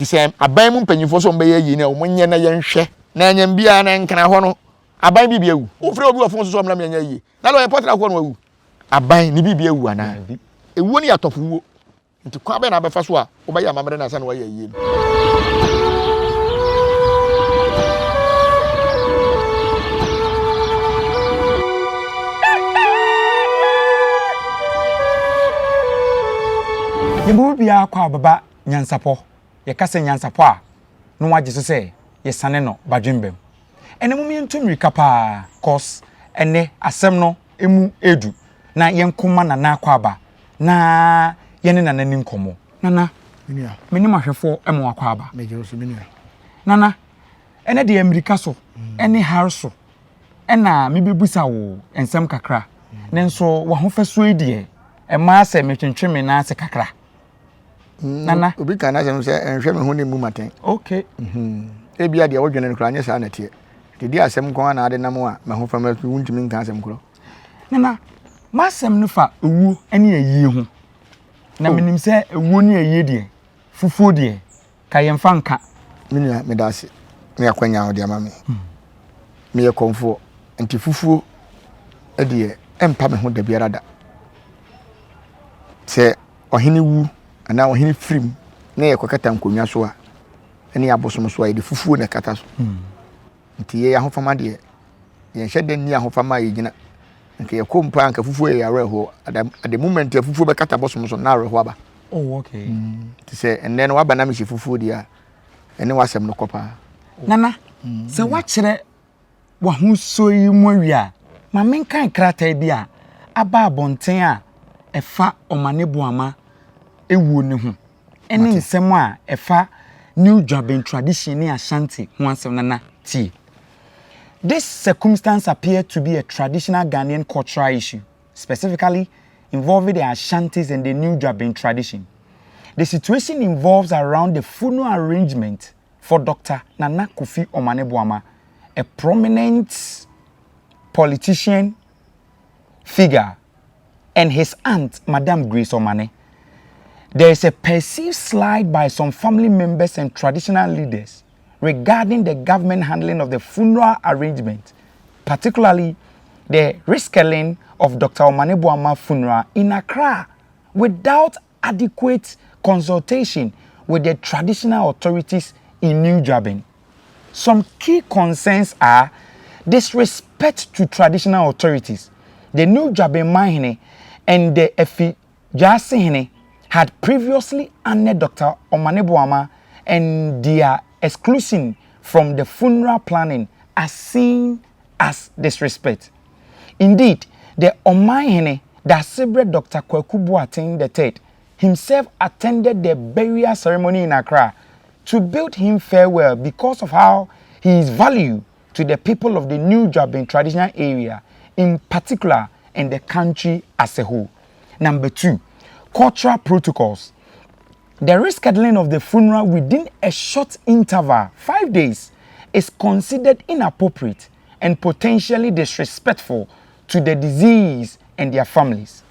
Nti sɛ aban mu mpanyinfoɔ sɛ wɔbɛyɛ yie no a wɔnyɛ na yɛnhwɛ na anyam biara na nkran hɔ no aban biribi awu. Wofrɛ obi wɔ fon so sɛ ɔmmra mmɛnyɛ yie na deɛ ɔyɛ pɔtra hɔ no wawu. Aban ne biribi awu anaa? Ewuo no yɛ atɔfo wuo. Nti kwan bɛn na abɛfa so a wobɛyɛ amammerɛ no ansa na woayɛ ayie no? Yɛn mu biara kɔ ababa nyansapɔ. Yɛka sɛ nyansapɔ a, na wagye so sɛ yɛsane no badwemba mu. Ɛnɛ mom yɛntu mmirika paa cos ɛnɛ asɛm no ɛmu ɛɛdu na yɛnko ma Nana Akwaaba na yɛne Nana ni nkɔmmɔ. Nana, me ne m'ahwɛfoɔ ma w'akwaaba. Nana, ɛnɛ deɛ mmirika so ɛne hare so ɛna mebɛbusa wo nsɛm kakra, nanso w'ahofasuo yi deɛ ɛmaa sɛ metwentwe me nan ase kakra. Nana. Obi ka n'asɛm sɛ ɛnhwɛ me ho ne mmu m'atɛn. Okay. Ebia deɛ wodwene no koraa nyɛ saa na ɛteɛ. Nti di asɛm nko ara na ade nam a m'ahofama so wontumi nka asɛm korɔ. Nana, m'asɛm no fa owuo ne ayie ho. Na oh. menim sɛ owuo ne ayie deɛ, fufuo deɛ, ka yɛmfa nka. Me nua, meda ase ne akwanya a wode ama me. Meyɛ kɔmfoɔ, nti fufuo deɛ ɛmpa me ho da biara da. Sɛ ɔhene wu anaa ɔhene firim na yɛkɔkata nkonnwa so a, ne abosom so a, yɛde fufuo na ɛkata so. Hmm. Nti yɛyɛ ahofama deɛ, yɛnhyɛ da nni ahofama a yɛgyina. Nka yɛkɔ mpo a nka fufuo yɛ awerɛhoɔ. At the moment a fufuo bɛkata bosom so na awerɛhoɔ aba. Oh, okay. Mm. Nti sɛ ɛnnɛ no waba na mehyɛ fufuo deɛ a, ɛne w'asɛm no kɔ paa. Nana, sɛ woakyerɛ w'ahosuo yi mu awie a, ma menkan krataa bi a aba abɔnten a ɛfa Ɔmane Boama wuo no ho ne nsɛm a ɛfa New Dwaben tradition ne Ashanti ho asɛm. Nana, tie. This circumstance appeared to be a traditional Ghanaian cultural issue, specifically involving the Ashantis and the New Dwaben tradition. The situation involves around the funeral arrangement for Dr. Nana Kofi Omane Boama, a prominent politician figure, and his aunt, Madame Grace Omane. There is a perceived slide by some family members and traditional leaders regarding the government handling of the funeral arrangement, particularly the rescheduling of Dr. Omane Boama funeral in Accra without adequate consultation with the traditional authorities in New Juaben. Some key concerns are disrespect to traditional authorities. The New Juaben Manhene and the Effiduasehene had previously honored Dr. Omane Boama and their exclusion from the funeral planning as seen as disrespect. Indeed, the Omanhene, Dasibre Dr. Kwaku Boateng III, himself attended the burial ceremony in Accra to bid him farewell because of how he is valued to the people of the New Juaben traditional area in particular and the country as a whole. Number two, cultural protocols. The rescheduling of the funeral within a short interval, 5 days, is considered inappropriate and potentially disrespectful to the deceased and their families.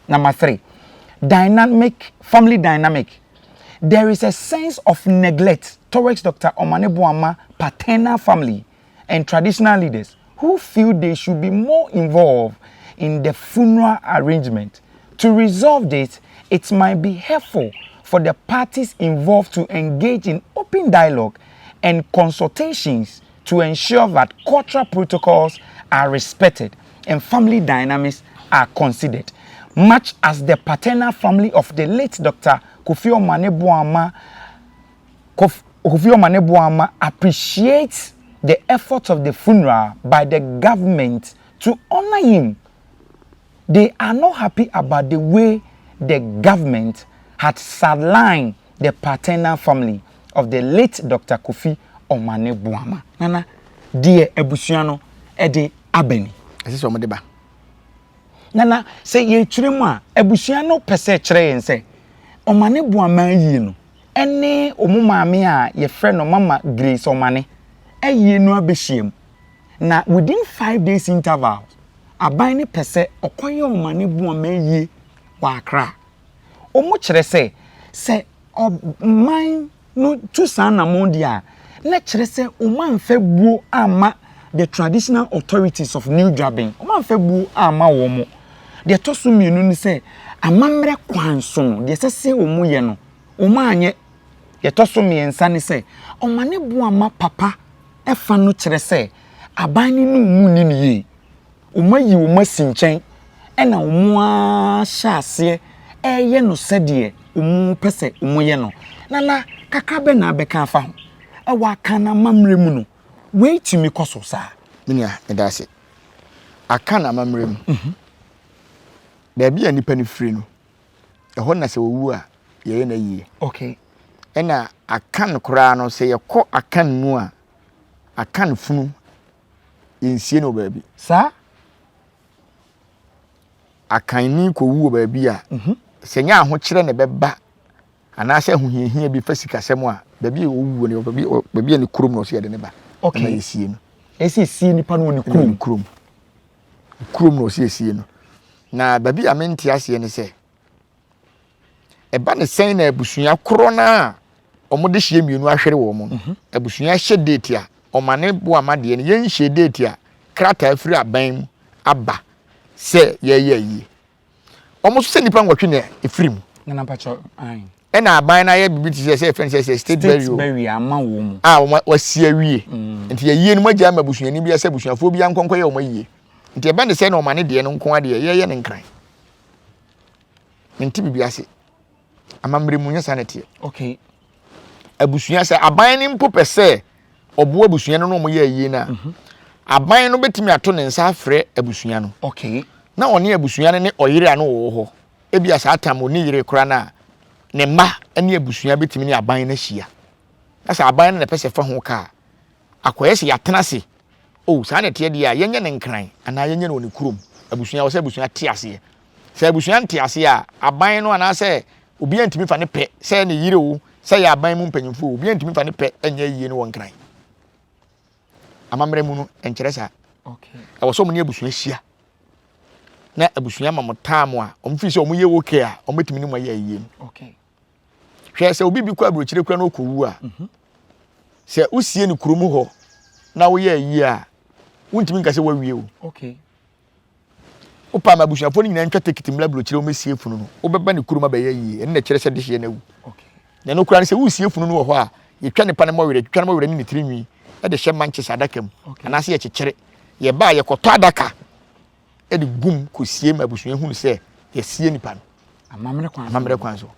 Number three, dynamic family dynamic. There is a sense of neglect towards Dr. Omane Boama paternal family and traditional leaders who feel they should be more involved in the funeral arrangement. To resolve this, it might be helpful for the parties involved to engage in open dialogue and consultations to ensure that cultural protocols are respected and family dynamics are considered. Much as the paternal family of the late Dr. Kofi Omane Boama Kofi Omane Boama appreciates the efforts of the funeral by the government to honor him, they are not happy about the way the government had sidelined the paternal family of the late Dr. Kofi Omane Boama. Nana, deɛ abusua no ɛde aba ni. Ɛsɛ sɛ ɔmo de ba. Nana, sɛ yɛkyerɛ mu a, abusua no pɛ sɛ kyerɛ yɛn sɛ Omane Boama yie no ɛne ɔmo maame a yɛfrɛ no Mama Grace Omane ɛyie no abɛhyia mu. Na within 5 days interval, aban ne pɛ sɛ ɔkɔyɛ Omane Boama yie wɔ Accra. Ɔmo kyerɛ sɛ ɔman no tu saa anammɔn deɛ a, na kyerɛ sɛ wɔamfa buo amma the traditional authorities of New Dwaben. Wɔamfa buo amma wɔn. Deɛ ɛtɔ so mmienu ne sɛ, amammerɛ kwan so no, deɛ ɛsɛ sɛ wɔyɛ no, wɔanyɛ. Deɛ ɛtɔ so mmiɛnsa ne sɛ, ɔma ne bo amma papa fa no kyerɛ sɛ aban no ne wɔn nni no yie. Wɔayi wɔn asi nkyɛn ɛna wɔn ara hyɛ aseɛ reyɛ no sɛdeɛ wɔpɛ sɛ wɔyɛ no. Nana, kakra bɛn na abɛka afa ho? Ɛwɔ Akan amammerɛ mu no, wei tumi kɔ so saa? Me nua, meda ase. Akan amammerɛ mu, baabi a nipa no firi no, ɛhɔ na sɛ owu a, yɛyɛ no ayie. Okay. Ɛna Akan koraa no, sɛ yɛkɔ Akan mu a, Akan funu, yɛnsie no wɔ baabi. Saa? Akanni kɔwu wɔ baabi a, mhm. sɛ nyɛ ahokyerɛ na ɛbɛba anaasɛ ahohiahia bi fa sikasɛm a, baabi a ɔwuo no, baabi a ne kurom na ɔsɛ yɛde ne ba. Okay. Na yɛsie no. Ɛsɛ yɛsie nipa no wɔ ne kurom. Ne kurom. Kurom na ɔsɛ yɛsie no. Na baabi a mente aseɛ ne sɛ, ɛba ne sɛn na abusua korɔ no a wɔde hyeɛ mmienu ahwere wɔn no mhm. abusua hyɛ date a ɔma ne bo ama deɛ no yɛnhyɛ date a krataa firi aban mu aba sɛ yɛyɛ ayie wɔn nso sɛ nnipa nwɔtwe na ɛfiri mu ɛna aban no ayɛ biribi te sɛ sɛ ɛfɛn sɛ sɛ state burial ama wɔn mu a wɔn wɔasi awie mm. nti yɛyie no mu agya ama abusuani bi sɛ abusuafoɔ bi ankɔnkɔ yɛ wɔn ayie nti ɛbɛn ne sɛ na ɔma ne deɛ no nko adeɛ yɛyɛ ne nkran mente biribi ase amammerɛ mu nyɛ saa na ɛteɛ okay abusua sɛ aban no mpo pɛ sɛ ɔboa abusua no na wɔyɛ ayie no a mhm. aban no bɛtumi ato ne nsa afrɛ abusua no okay na ɔne abusua no ne ɔyere a no wɔwɔ hɔ ebi a saa tam ɔne yere koraa no a ne mma ne abusua bɛtumi ne aban no ahyia na sɛ aban no na ɛpɛ sɛ fa ho kaa Akɔyɛ sɛ yɛatena ase, Oh, saa na ɛteɛ deɛ a, yɛnyɛ no Nkran anaa yɛnyɛ no wɔ ne kurom. Abusua, ɛwɔ sɛ abusua te aseɛ. Sɛ abusua nte aseɛ a, aban no anaasɛ obiara ntumi fa ne pɛ, sɛ ne yere o, sɛ yɛ aban mu mpanyinfoɔ o, obiara ntumi fa ne pɛ nyɛ ayie no wɔ Nkran. Amammerɛ mu no, ɛnkyerɛ saa. Ɛwɔ sɛ wɔn ne abusua hyia na abusua ma mo time a wɔn fi sɛ wɔn yɛ okay a wɔn bɛtumi ne mo ayɛ ayie no. Okay. Hwɛ sɛ obi bi kɔ aburokyire kura na ɔkɔwu a, mhm. sɛ wosie no kurom hɔ na woyɛ ayie a, wontumi nka sɛ woawie o. Okay. Wopa ma abusuafoɔ no nyinaa ntwa tekiti mmra aburokyire wɔmɛsie funu no, wobɛba ne kurom abɛyɛ ayie. Ɛno na ɛkyerɛ sɛ dehyeɛ no awu. Na ɛno koraa no sɛ wosie funu no wɔ hɔ a, yɛtwa nipa no mmɔwerɛ, twitwa no mmɔwerɛ ne ne tiri nwi de hyɛ mankyes adaka mu, anaasɛ yɛkyekyere. Yɛba a yɛkɔtɔ adaka de gum kɔsie ma abusua hunu sɛ yɛsie nipa no. Amammerɛ kwan so.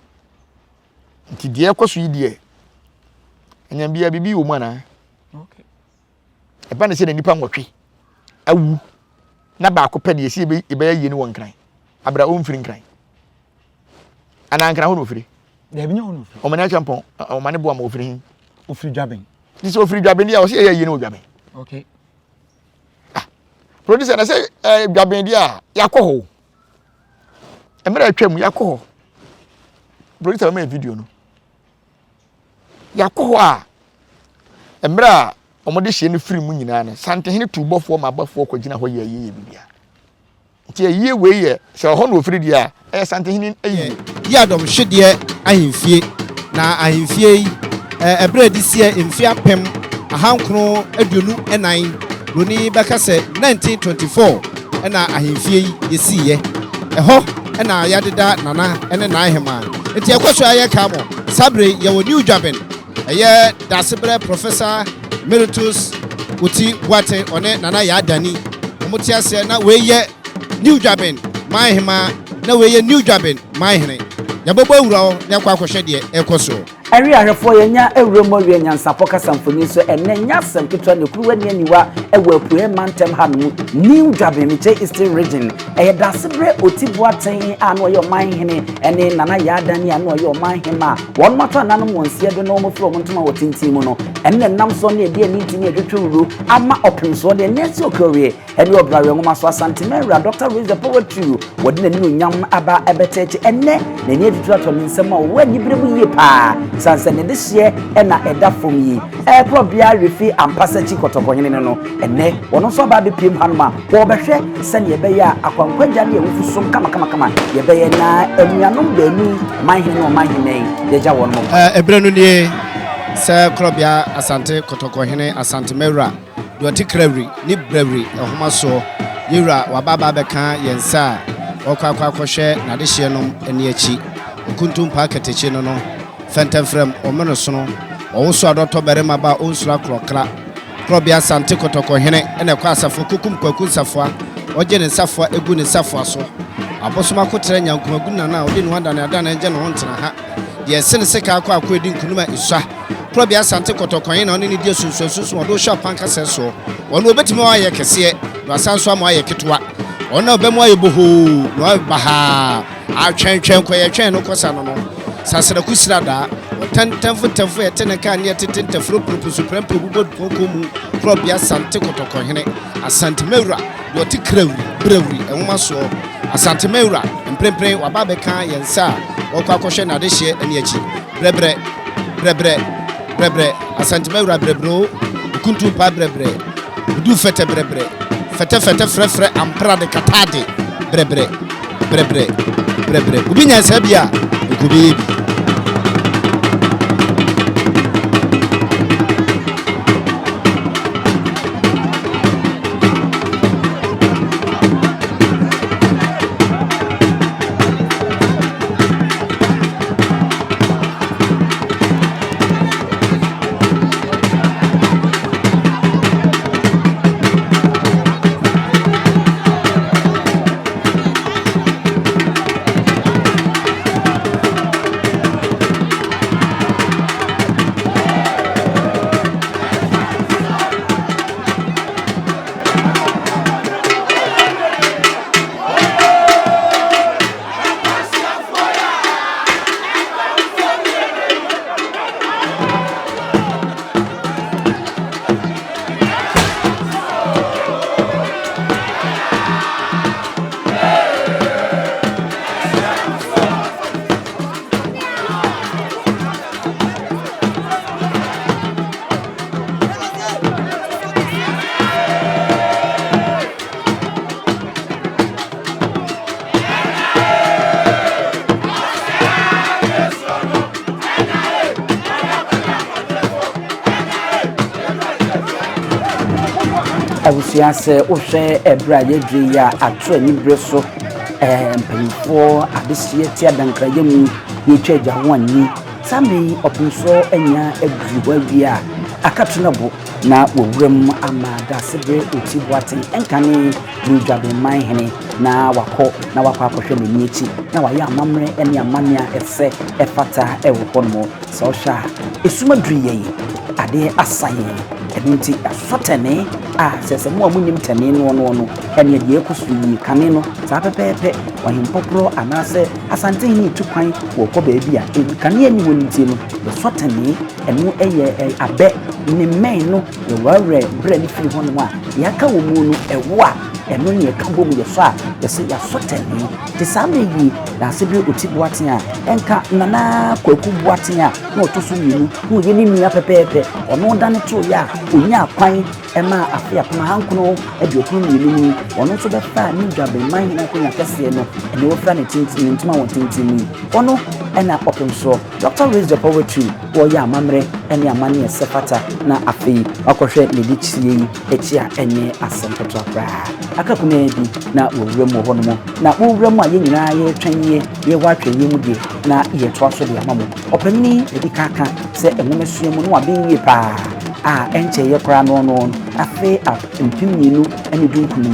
Nti deɛ ɛkɔ so yi deɛ, ɛnyɛ bia biribi wɔ mu anaa? Ɛba ne sɛ na nipa nwɔtwe awu na baako pɛ deɛ ɛsi yɛbɛyɛ yie no wɔ Nkran. Abira ɔmfiri Nkran. Anaa Nkran hɔ na ɔfiri? Dabi nyɛ hɔ na ɔfiri. Ɔmane akyɛ mpɔn, ɔmane boa ma ɔfiri he? Ɔfiri Dwaben. Nti sɛ ɔfiri Dwaben deɛ a, ɔsɛ yɛyɛ yie no wɔ Dwaben. Okay. Ah, producer na sɛ eh, Dwaben deɛ a, yɛakɔ hɔ o. Mmerɛ atwa mu yɛakɔ hɔ. Producer bɛma yɛ video no. Yɛakɔ hɔ a, mmerɛ a wɔde hyɛ no firi mu nyinaa no, Santehene tuu bɔfoɔ ma abɔfoɔ kɔgyina hɔ yɛ ayie yɛ biribiara. Nti ayie wei yɛ, sɛ ɔhɔ na ɔfiri deɛ a, ɛyɛ Santehene ayie. Yiadom Hwedeɛ Ahemfie. Na ahemfie yi, ɛberɛ a ɛde siɛ mfeɛ 1924, Buroni bɛka sɛ 1924 na ahemfie yi yɛsiiɛ. Ɛhɔ na yɛadeda Nana ne N'ahemaa. Nti ɛkɔ so ara yɛkaa mo, saa berɛ yi yɛwɔ New Dwaben, ɛyɛ Daasebrɛ Professor Meritus Oti Boateng ɔne Nana Yaa Dani wɔn te aseɛ na wei yɛ New Dwaben man hemaa na wei yɛ New Dwaben man hene. Yɛbɛbɔ awura hɔ na yɛakɔ akɔhwɛ deɛ ɛrekɔ soɔ. Ɛwe ahwɛfoɔ yɛnya awura mu awie nyansapɔ kasa mfoni so ɛnnɛ nyɛ asɛm ketewa na kuruwa ni aniwa ɛwɔ apueɛ mantam ha no mu New Dwaben Mekyɛ Eastern Region ɛyɛ Daasebrɛ Oti Boateng a na ɔyɛ ɔman hene ɛne Nana Yaa Dani a na ɔyɛ ɔman hema a wɔnom ato ananom wɔn nseɛ do na wɔn afiri wɔn ntoma wɔ tenten mu no ɛno na ɛnam soɔ ne ɛde ani ntini ɛtwetwe wuro ama ɔpem soɔ deɛ Nancy Okorie Ɛne Ɔbrare Nwoma so Asante Mawura Dɔkta Raise the Power Trio wɔde n'animuonyam aba ɛbɛtɛ akyi ɛnnɛ n'ani atutu atɔ ne nsam a ɔwɔ anibere mu yie paa sane sɛ ne dehyeɛ na ɛda fam yi ɛrekorɔ bea refi Ampasakyi Kɔtɔkɔhene no no ɛnnɛ wɔn nso aba abɛpiem hanom a wɔrebɛhwɛ sɛdeɛ ɛbɛyɛ a akwankwagya ne awufosom kamakamakama yɛbɛyɛ na anuanom baanu yi ɔmanhene ne ɔmanhemmaa yi yɛgya wɔn mo Ɛberɛ no nie. Sɛ Korɔbea Asante Kɔtɔkɔhene Asante Mawura deɛ ɔte Krawiri ne Brawiri nhoma soɔ, Yɛwura waba aba abɛka yɛn nsa a ɔrekɔ akɔ akɔhwɛ n'adehyeɛ nom ani akyi. Okuntumpaa katakyi no no, fɛntɛmfrɛm, ɔmene sono, ɔwoso adɔtɔ barima ba a ɔnsuro akorɔkra. Korɔbea Asante Kɔtɔkɔhene na ɛkɔ asafo kokum Kwaku Nsafoa, ɔgye ne nsafoa gu ne nsafoa so. Abosom akoterɛ Nyankomagu Nana a ɔde ne ho adane adane ngye ne ho ntena ha. Deɛ ɛsene sekaa kɔ ako edi nkunim a esua. Korɔbea Asante Kɔtɔkɔhene na ɔne no di asunsuansunsum a ɔde wohyɛ ɔpan kasɛɛ soɔ. Ɔno ɔbɛtumi ama woayɛ kɛseɛ na wasan nso ama woayɛ ketewa. Ɔno na ɔbɛma woayɛ bohoo na woayɛ bahaa. Atwɛntwɛn kɔ yɛtwɛn no kɔsa no no. Sasraku sradaa, ɔtɛntɛnfo tɛmfo yɛte ne nka ne yɛtete ntafuro purupusu prɛmprɛ bobɔ dukɔnkɔn mu Korɔbea Asante Kɔtɔkɔhene, Asante Mawura, deɛ ɔte Krawiri, Brawiri nwoma soɔ, Asante Mawura, mprempren waba abɛka yɛn nsa a ɔrekɔ akɔhwɛ n'adehyeɛ ne akyi. Brɛbrɛ, brɛbrɛ, brɛbrɛ, Asante Mawura brɛbrɛ o, Okuntumpaa brɛbrɛ, Odu fɛtɛ brɛbrɛ, fɛtɛ fɛtɛ frɛfrɛ amprade katade brɛbrɛ, brɛbrɛ, brɛbrɛ. Obi nya saa bi a, nka obɛyɛ bi. Abusua sɛ wohwɛ ɛberɛ a yɛaduru yi a ato anibere so ɛɛ mpanimfoɔ adehyeɛ te adankrayɛ mu yɛtwa agya ho anni saa mmerɛ yi ɔpemsoɔ anya aduru hɔ awie a akato no bo na wɔwuram ama Dasebere Oti Boateng nkane ne Dwabenman hene na wakɔ na wakɔ akɔhwɛ n'ani akyi na wayɛ amammerɛ ne amanneɛ a ɛsɛ ɛfata wɔ hɔnom. Sɛ wohwɛ a, esum aduru yɛn, adeɛ asa yɛn, ɛno nti yɛasɔ tɛnee a sɛ sɛ mo a monnim tɛnee noɔ noɔ no, ɛneɛ deɛ ɛrekɔ so yie. Kane no, saa pɛpɛɛpɛ, ɔhempɔporɔ anaasɛ Asantehene retu kwan wɔrekɔ baabi a nkanea nni hɔ no nti no, yɛsɔ tɛnee, ɛno yɛ abɛ ne mmɛn no, yɛwerɛwerɛ berɛ no firi hɔnom a, deɛ aka wɔ mu no, ɛwo a, ɛno ne yɛka bom yɛsɔ a, yɛse yɛasɔ tɛnee. Nti saa mmerɛ yi, Daasebrɛ Oti Boateng a ɛnka Nana Kwaku Boateng a na ɔtɔ so mmienu na ɔyɛ ne nua pɛpɛɛpɛ, ɔno dane toeɛ a ɔnyaa kwan maa afe 1992 mu yi, ɔno nso bɛfaa ne Dwabenman hene akonnwa kɛseɛ no, ɛnna wafira ne tenten ne ntoma wɔ tenten mu yi. Ɔno na ɔpem soɔ. Dɔkta Raise the Poetry wɔreyɛ amammerɛ ne amanneɛ sɛ fata na afei wakɔhwɛ n'adikyie yi akyi a ɛnyɛ asɛm ketewa koraa. Aka kumaa bi na wɔwura mu wɔ hɔnom. Na wɔwura mu a yɛn nyinaa yɛretwɛn yie, yɛwɔ atwɛnyɛ mu deɛ na yɛtoa so de ama mo. Ɔpanin yi na ɛdi kan ka sɛ nwomasua mu no waben yie paa a ɛnkyɛeɛ koraa no no afe 2019,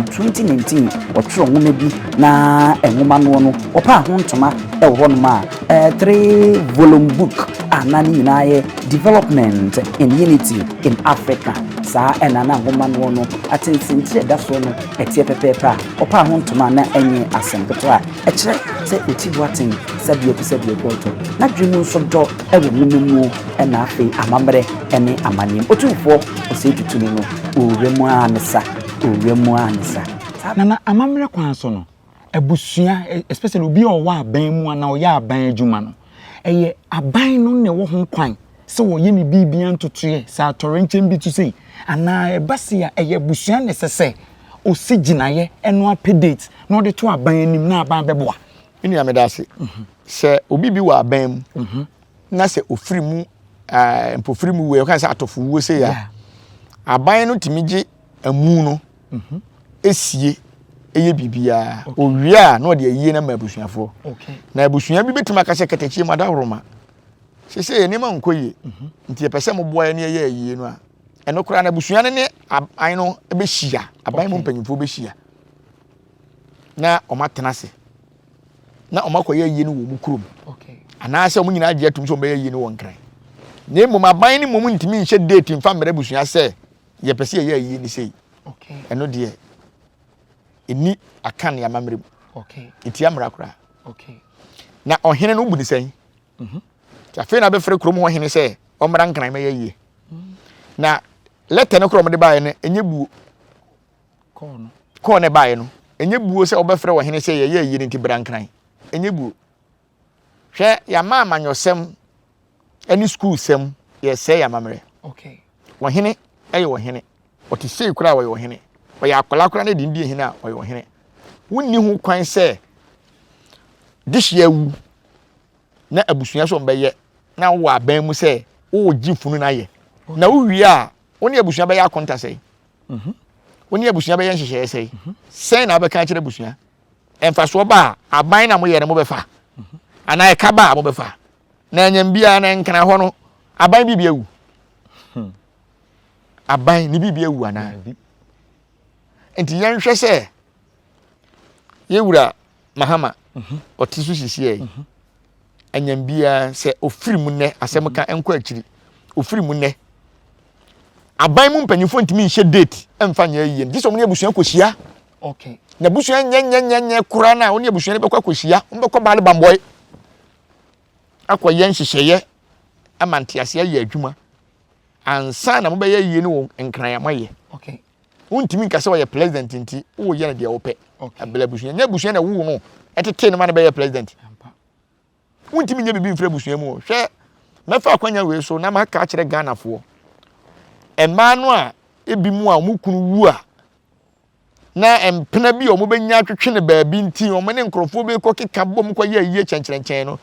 2019, wɔtwerɛ nwoma bi na nwoma noɔ no wɔpaa ho ntoma wɔ hɔnom a 3 volume book a na ne nyinaa yɛ Development in Unity in Africa. Saa ɛna na nwoma noɔ no atensentire ɛda soɔ no ɛteɛ pɛpɛɛpɛ a wɔpaa ho ntoma na ɛnyɛ asɛm ketewa a ɛkyerɛ sɛ Oti Boateng sɛbeɛ sɛbeɛ gɔɔtɔ n'adwene mu nso dɔ wɔ nwoma mu na afei amammerɛ ne amanneɛ mu. Otumfoɔ Osei Tutu no no, owura mu ara ne sa, owura mu ara ne sa. Saa. Nana, amammerɛ kwan so no, abusua, especially obi a ɔwɔ aban mu anaa ɔyɛ aban adwuma no, ɛyɛ aban no na ɛwɔ ho kwan sɛ wɔyɛ ne biribiara ntotoeɛ, sɛ atɔrɛnkyɛm bi to sei, anaa ɛba sei a, ɛyɛ abusua na ɛsɛ sɛ ɔsi gyinaeɛ ɛno apɛ date na ɔde to aban anim na aban bɛboa. Me nua meda ase. Sɛ obi bi wɔ aban mu na sɛ ofiri mu eh, mpofiri mu wuo, yɛka sɛ atɔfo wuo sei a, aban no tumi gye amu no mhm. esie ɛyɛ biribiara. Owie a na ɔde ayie no ama abusuafoɔ. Na abusua bi bɛtumi aka sɛ katakyie mu adaworoma sese yɛ nneɛma nkɔ yie mhm. nti yɛpɛ sɛ moboa yɛ ne yɛyɛ ayie no a ɛno koraa na abusua no ne aban no bɛhyia aban mu mpanyinfoɔ bɛhyia na wɔn atena ase na wɔn akɔyɛ ayie no wɔ wɔn kurom anaasɛ wɔn nyinaa agye atum sɛ wɔn bɛyɛ ayie no wɔ nkran na mmom aban no mmom ntumi nhyɛ date nfa mmerɛ abusua sɛ yɛpɛ sɛ yɛyɛ ayie no sei ɛno deɛ ɛni aka ne amammerɛ mu ɛtia mmara koraa na ɔhene no wobu ne sɛn mhm. nti afei na abɛfrɛ kurom hɔ hene sɛ ɔmmra nkran mɛyɛ yie mm. na lɛtɛ no korɔ ɔmde baeɛ no ɛnyɛ buo kɔɔ no baeɛ no ɛnyɛ buo sɛ wɔbɛfrɛ ɔhene sɛ yɛyɛ yie no nti bra nkran ɛnyɛ buo Hwɛ, yɛama amanyɔsɛm ne sukuusɛm yɛsɛe yɛn amammerɛ. Ɔhene yɛ ɔhene. Ɔte sei koraa ɔyɛ ɔhene. Ɔyɛ akwadaa koraa na ɛde di hene a ɔyɛ ɔhene. Wonni ho kwan sɛ dehyeɛ awu na abusua so bɛyɛ na wowɔ aban mu sɛ wowɔ funu no ayɛ. Na wowie a wo ne abusua bɛyɛ akonta sɛe. Mhm. Wo ne abusua bɛyɛ nhyehyɛeɛ sɛe. Mhm. Sɛn na wobɛka akyerɛ abusua? Mfasoɔ ba a, aban na moyɛ no mobɛfa anaa ɛka ba a mobɛfa na anyam biara na nkena hɔ no aban biribi awu hmm. aban ne biribi awu anaa nti yɛnhwɛ sɛ yɛwura Mahama mhm. ɔte so sisiɛ yi mhm. anyam biara sɛ ofiri mu nnɛ asɛm ka nkɔ akyiri ofiri mu nnɛ aban mu mpanyinfoɔ ntumi nhyɛ date mfa nyɛ ayie no gye sɛ wɔn ne abusua kɔhyia okay. Na abusua nyɛnyɛnyɛnyɛ koraa no a wɔn ne abusua no bɛkɔ akɔhyia wɔn bɛkɔ baale bambɔe akɔyɛ nhyehyɛeɛ ama nteaseɛ ayɛ adwuma ansa na mobɛyɛ ayie no wɔ nkran a moayɛ okay. Wontumi nka sɛ ɔyɛ president nti woyɛ no deɛ wopɛ. Abla abusua nyɛ abusua na ɛwoo no ɛtetee no ma no bɛyɛ president. Wontumi nyɛ biribi mfiri abusua mu. Hwɛ mɛfa akwanya wei so na maka akyerɛ Ghanafoɔ. Mmaa no a ebi mu a wɔn kunu wu a na mpena bi a wɔbɛnya atwetwe no baabi nti wɔn ne nkurɔfoɔ bi kɔ keka bom kɔyɛ ayie kyɛnkyerɛnkyɛn no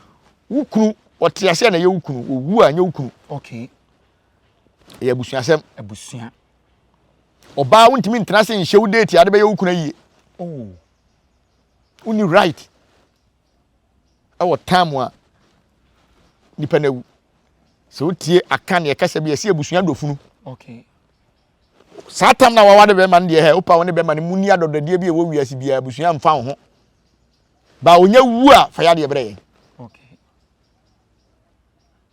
wo kunu ɔte ase a na ɛyɛ wo kunu owu a nyɛ wo kunu. Okay. Ɛyɛ abusuasɛm. Abusua. Ɔbaa wontumi ntena ase nhyɛ wo date ade bɛyɛ wo kunu ayie. Oh. Wonni right ɛwɔ time a nipa no awu. Sɛ wotie aka ne ɛkasa bi ɛsɛ abusua dɔfunu. Okay. Saa tam na waware bɛrima no deɛ hɛ wopa wo ne bɛrima no mu ni adɔdɔdeɛ bi a ɛwɔ wiase biara abusua mfa wo ho. Ba onya wu a fa yadeɛ brɛ yɛn. Okay.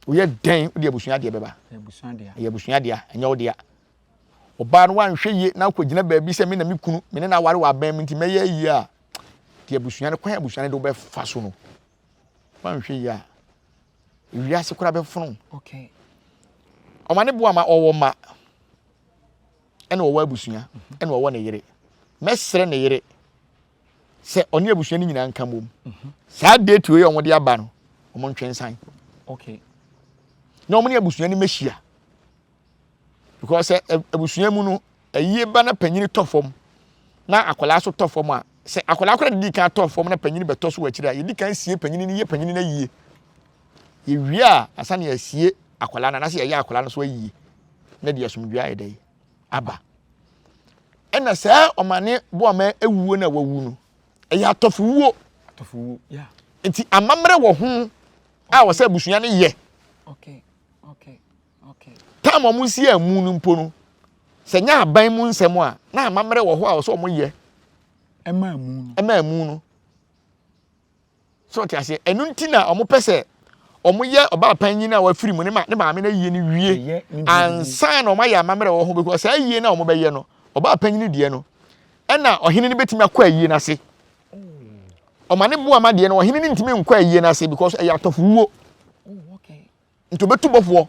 Woyɛ dɛn wode abusua adeɛ bɛba? Ɛyɛ abusua dea, ɛnyɛ wo dea. Ɔbaa no wanhwɛ yie na akɔgyina baabi sɛ me na me kunu, me ne no aware wɔ abɛn mu nti mɛyɛ ayie a, deɛ abusua no kwan abusua no de wobɛfa so no, wanhwɛ yie a, wiase koraa bɛfono. Okay. Ɔma ne boa ma ɔwɔ ma ɛna ɔwɔ abusua ɛna ɔwɔ ne yere. Mɛsrɛ ne yere sɛ ɔne abusua no nyinaa nka mmom saa date wei a wɔde aba no wɔn ntwe nsan okay na wɔn ne abusua no mɛhyia because sɛ abusua mu no ayie ba na panyin tɔ fam na akwadaa so tɔ fam a sɛ akwadaa koraa didi kan tɔ fam na panyin bɛtɔ so wɔ akyire a yɛdi kan sie panyin no yɛ panyin no ayie yɛwie a asa na yɛasie akwadaa no anaasɛ yɛyɛ akwadaa no so ayie na deɛ asomdwoeɛ ayɛ dɛ aba ɛna saa ɔmane boama awuo no a wawu no ɛyɛ atɔfowuo atɔfowuo yeah nti amammerɛ wɔ ho a wɔsɛ abusua no yɛ okay okay okay tam a wɔn si amu no mpo no sɛ nyɛ aban mu nsɛm a na amammerɛ wɔ hɔ a wɔsɛ wɔn yɛ ɛma amu no ɛma amu no So ɔte aseɛ? Ɛno nti na wɔpɛ sɛ wɔyɛ ɔbaa panyin a wafiri mu ne ma ne maame no ayie no wie ansa na wɔayɛ amammerɛ wɔ ho because saa ayie no a wɔbɛyɛ no ɔbaa panyin deɛ no ɛna ɔhene no bɛtumi akɔ ayie no ase ɔma ne boa ma deɛ no ɔhene no ntumi nkɔ ayie no ase because ɛyɛ atɔfowuo nti ɔbɛtu bɔfoɔ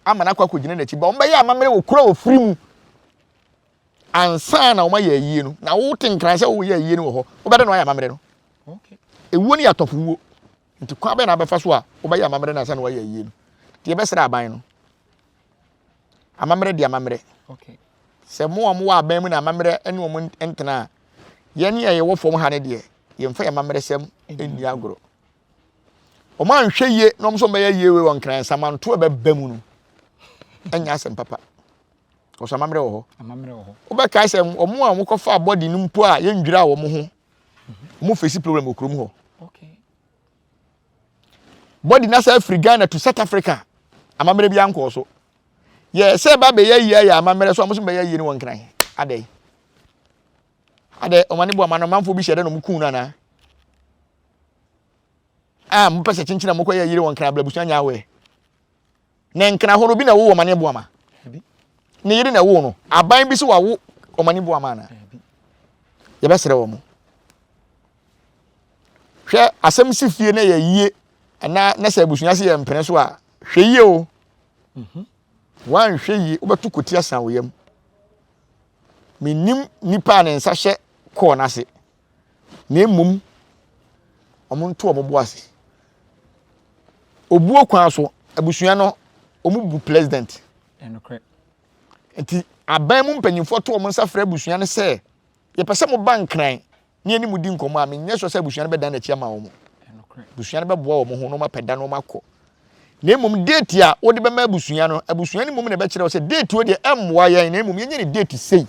ama no akɔ akɔgyina n'akyi ba wɔbɛyɛ amammerɛ wɔ kuro a wɔfiri mu ansa na wɔayɛ ayie no na wote nkran sɛ woyɛ ayie no wɔ hɔ wobɛdɛ na wɔayɛ amammerɛ no ewuo no yɛ atɔfo wuo nti kwan bɛn na abɛfa so a wobɛyɛ amammerɛ no ansa na wɔayɛ ayie no nti yɛbɛsrɛ aban no amammerɛ di amammerɛ sɛ mo a mowɔ aban mu na amammerɛ ne wɔn ntena a yɛn a yɛwɔ fam ha no deɛ yɛmfa yɛn amammerɛ sɛm nni agorɔ wɔn anhwɛ yie na wɔn nso wɔbɛyɛ yie wɔ nkran nsamanto a ɛbɛba mu no. Ɛnyɛ asɛm papa. Ɔsɔ amammerɛ wɔ hɔ. Wobɛkae sɛ wɔn a wɔkɔfa bɔdi no mpo a yɛndwira wɔn ho, wɔn fesi problem wɔ kurom hɔ. Bɔdi no asa afiri Ghana to South Africa, amammerɛ bi ankɔɔ so. Yɛ sɛ ba bɛyɛ yie ayɛ amammerɛ so a wɔn nso bɛyɛ yie no wɔ Nkran. Adɛn? Adɛn wɔn ani bɔ ama no amanfoɔ bi hyɛ dɛ na wɔn kun no anaa? A mopɛ sɛ kyenkyen a mokɔyɛ yie wɔ Nkran abla abusua nyɛ awɛ. Na Nkran hɔ no obi na ɛwoo Ɔmane Boama? Ne yere na ɛwoo no. Aban bi so wawo Ɔmane Boama anaa? Yɛbɛsrɛ wɔn. Hwɛ asɛm si fie na yɛ yie anaa na sɛ abusua se yɛ mpene so a hwɛ yie o. Mhm. Woanhwɛ yie wobɛto koti asan wo yam. Mennim nipa a ne nsa hyɛ kɔɔ n'ase. Na mmom wɔn nto wɔn bo ase. Obuo kwan so abusua no wɔn bu president. Nti aban mu mpanyinfoɔ to wɔn nsa frɛ abusua no sɛ yɛpɛ sɛ mo ba Nkran na yɛne mo di nkɔmmɔ a, menyɛ sure sɛ abusua no bɛdan n'akyi ama wɔn. Abusua no bɛboa wɔn ho na wɔapɛ da na wɔakɔ. Na mmom date a wode bɛma abusua no, abusua no mmom na ɛbɛkyerɛ wo sɛ date wo deɛ ɛmmoa yɛn na mmom yɛnyɛ ne date sei.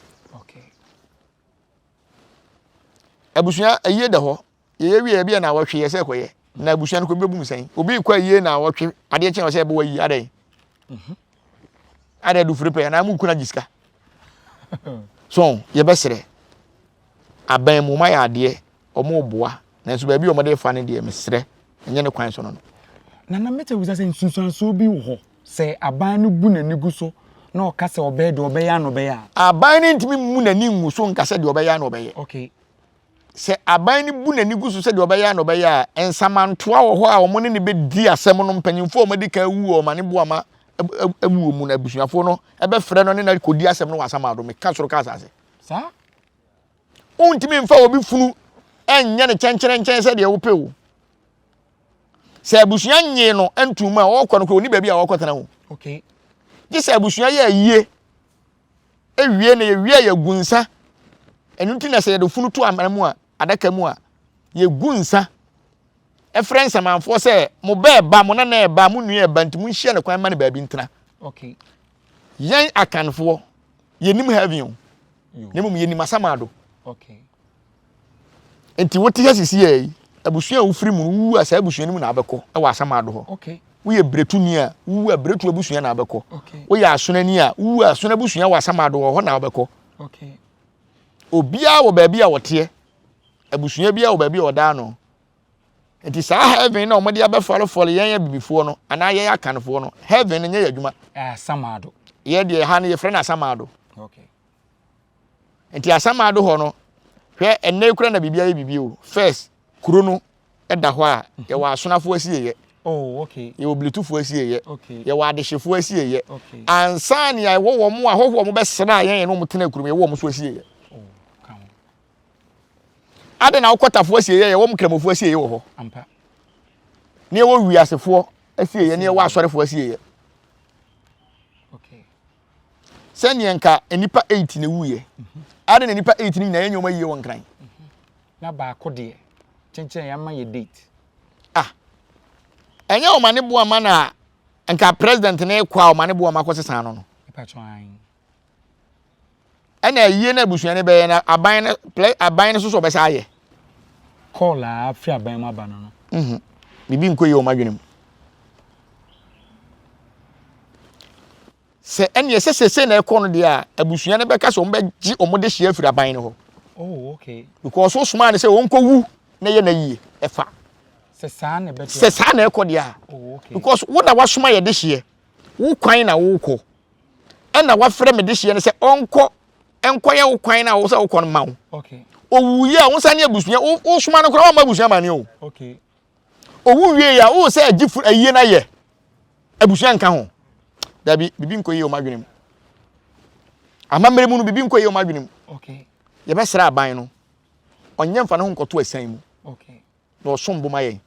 Abusua ayie da hɔ, yɛyɛ wie ebi yɛ na awɔtwe yɛ sɛ kɔyɛ na abusua no kɔ bi bɛbu mu sɛn. Obi kɔ ayie na awɔtwe adeɛ kyɛn ɔsɛ ɛbɛwɔ ayie adɛn. Mhm. Adɛn dufiri pɛ anaa mu kuna gye sika. So yɛbɛsrɛ aban mu wɔayɛ adeɛ, wɔreboa, nanso baabi a wɔde refa no deɛ, mesrɛ, ɛnyɛ ne kwan so no no. Nana mɛtɛ bisa sɛ nsunsuansoɔ bi wɔ hɔ sɛ aban no bu n'ani gu so na ɔka sɛ ɔbɛyɛ deɛ ɔbɛyɛ a na ɔbɛyɛ a? Aban no ntumi mmu n'ani ngu so nka sɛ deɛ ɔbɛyɛ a na ɔbɛyɛ. Okay. Sɛ aban no bu n'ani gu so sɛ deɛ ɔbɛyɛ a na ɔbɛyɛ a, nsamantoa wɔ hɔ a wɔn ne no bɛdi asɛm no, mpanyinfoɔ a wɔadi kan awu wɔ ɔmane boama awuo mu no, abusuafoɔ no bɛfrɛ no ne no akɔdi asɛm no wɔ asamado. Meka soro ka asase. Saa? Wontumi mfa obi funu nyɛ no kyɛnkyerɛnkyɛn sɛ deɛ wopɛ o. Sɛ abusua nyee no ntom mu a ɔrekɔ no kora ɔni baabi a ɔrekɔtena o. Okay. Gye sɛ abusua yɛ ayie ewie na yɛwie a yɛgu nsa. Ɛno nti na sɛ yɛde funu to amena mu a adaka mu a yɛgu nsa ɛfrɛ nsamanfoɔ sɛ mo ba ɛba mo nana ɛba mo nua ɛba nti monhyia no kwan ma no baabi ntena. Okay. Yɛn Akanfoɔ yɛnim heaven o. Na mmom yɛnim asamado. Nti wote ha sisi yɛ yi, abusua a wofiri mu no wowu a saa abusua no mu na abɛkɔ wɔ asamado hɔ. Woyɛ Bretuni a wowu a Bretu abusua na abɛkɔ. Woyɛ Asonani a wowu a Ason abusua wɔ asamado hɔ hɔ na wobɛkɔ. Obiara wɔ baabi a ɔteɛ. Abusua biara wɔ baabi a ɔda ano. Nti saa heaven na wɔde abɛfɔlefɔle yɛn abibifoɔ no anaa yɛn akanfoɔ no, heaven no nyɛ yɛ adwuma. Asamado. Yɛ deɛ ha no yɛfrɛ no asamado. Okay. Nti asamado hɔ no, hwɛ ɛnɛ kura na biribi ayɛ biribi o. First, kuro no da hɔ a mhm. yɛwɔ asonafoɔ asieyɛ. Oh, okay. Yɛwɔ bilitufoɔ asieyɛ. Okay. Yɛwɔ adehyefoɔ asieyɛ. Okay. Ansa ne yɛwɔ wɔn ahɔhoɔ wɔn bɛsra yɛn yɛn ne wɔn tena kurom yɛwɔ wɔn so asieyɛ. Oh, Adɛn na wokɔ tafoɔ asieeɛ yɛwɔ nkramofoɔ asieeɛ wɔ hɔ ne yɛwɔ wiasefoɔ asieeɛ ne yɛwɔ asɔrefoɔ asieeɛ sɛdeɛ nka nnipa 8 na ɛwuiɛ mhm. adɛn na nnipa 8 no nyinaa yɛnyɛ wɔn ayie wɔ nkran mhm. na baako deɛ kyenkyɛn yɛama yɛ date ah ɛnyɛ ɔma ne boa ma na nka president ne kɔ a ɔma ne boa ma kɔ sesa no no Ɛna ayie no abusua no bɛyɛ no aban no plɛ aban no soso ɔbɛsa ayɛ. Call a afi aban mu aba no no. Mhm. Biribi nkɔ yie wɔ m'adwene mu. Sɛ ɛne ɛsɛ sese na ɛkɔ no deɛ a abusua no bɛka sɛ wɔn bɛgye wɔn de hyia afiri aban no hɔ. Oh okay. Because wo somaa no sɛ wɔn kɔ wu na yɛ na yie ɛfa. Sɛ saa na ɛbɛto. Sɛ saa na ɛkɔ deɛ a. Oh okay. Because wo na wasoma yɛ de hyeɛ wo kwan na wokɔ. ɛna wafrɛ me dehyeɛ no sɛ ɔnkɔ nkɔyɛ wo kwan no a wo sɛ wokɔ no ma wo owu yi a wo nsa ne abusua wosoma no koraa wamma abusua ma ne o owu wie a wo sɛ agye ayie no ayɛ abusua nka ho dabi bibi nkɔ yie wɔn adwene mu amammerɛ mu no bibi nkɔ yie wɔn adwene mu yɛbɛsrɛ aban no ɔnyɛ mfa ne ho nkɔto asiane mu na ɔsom bo ma yɛn.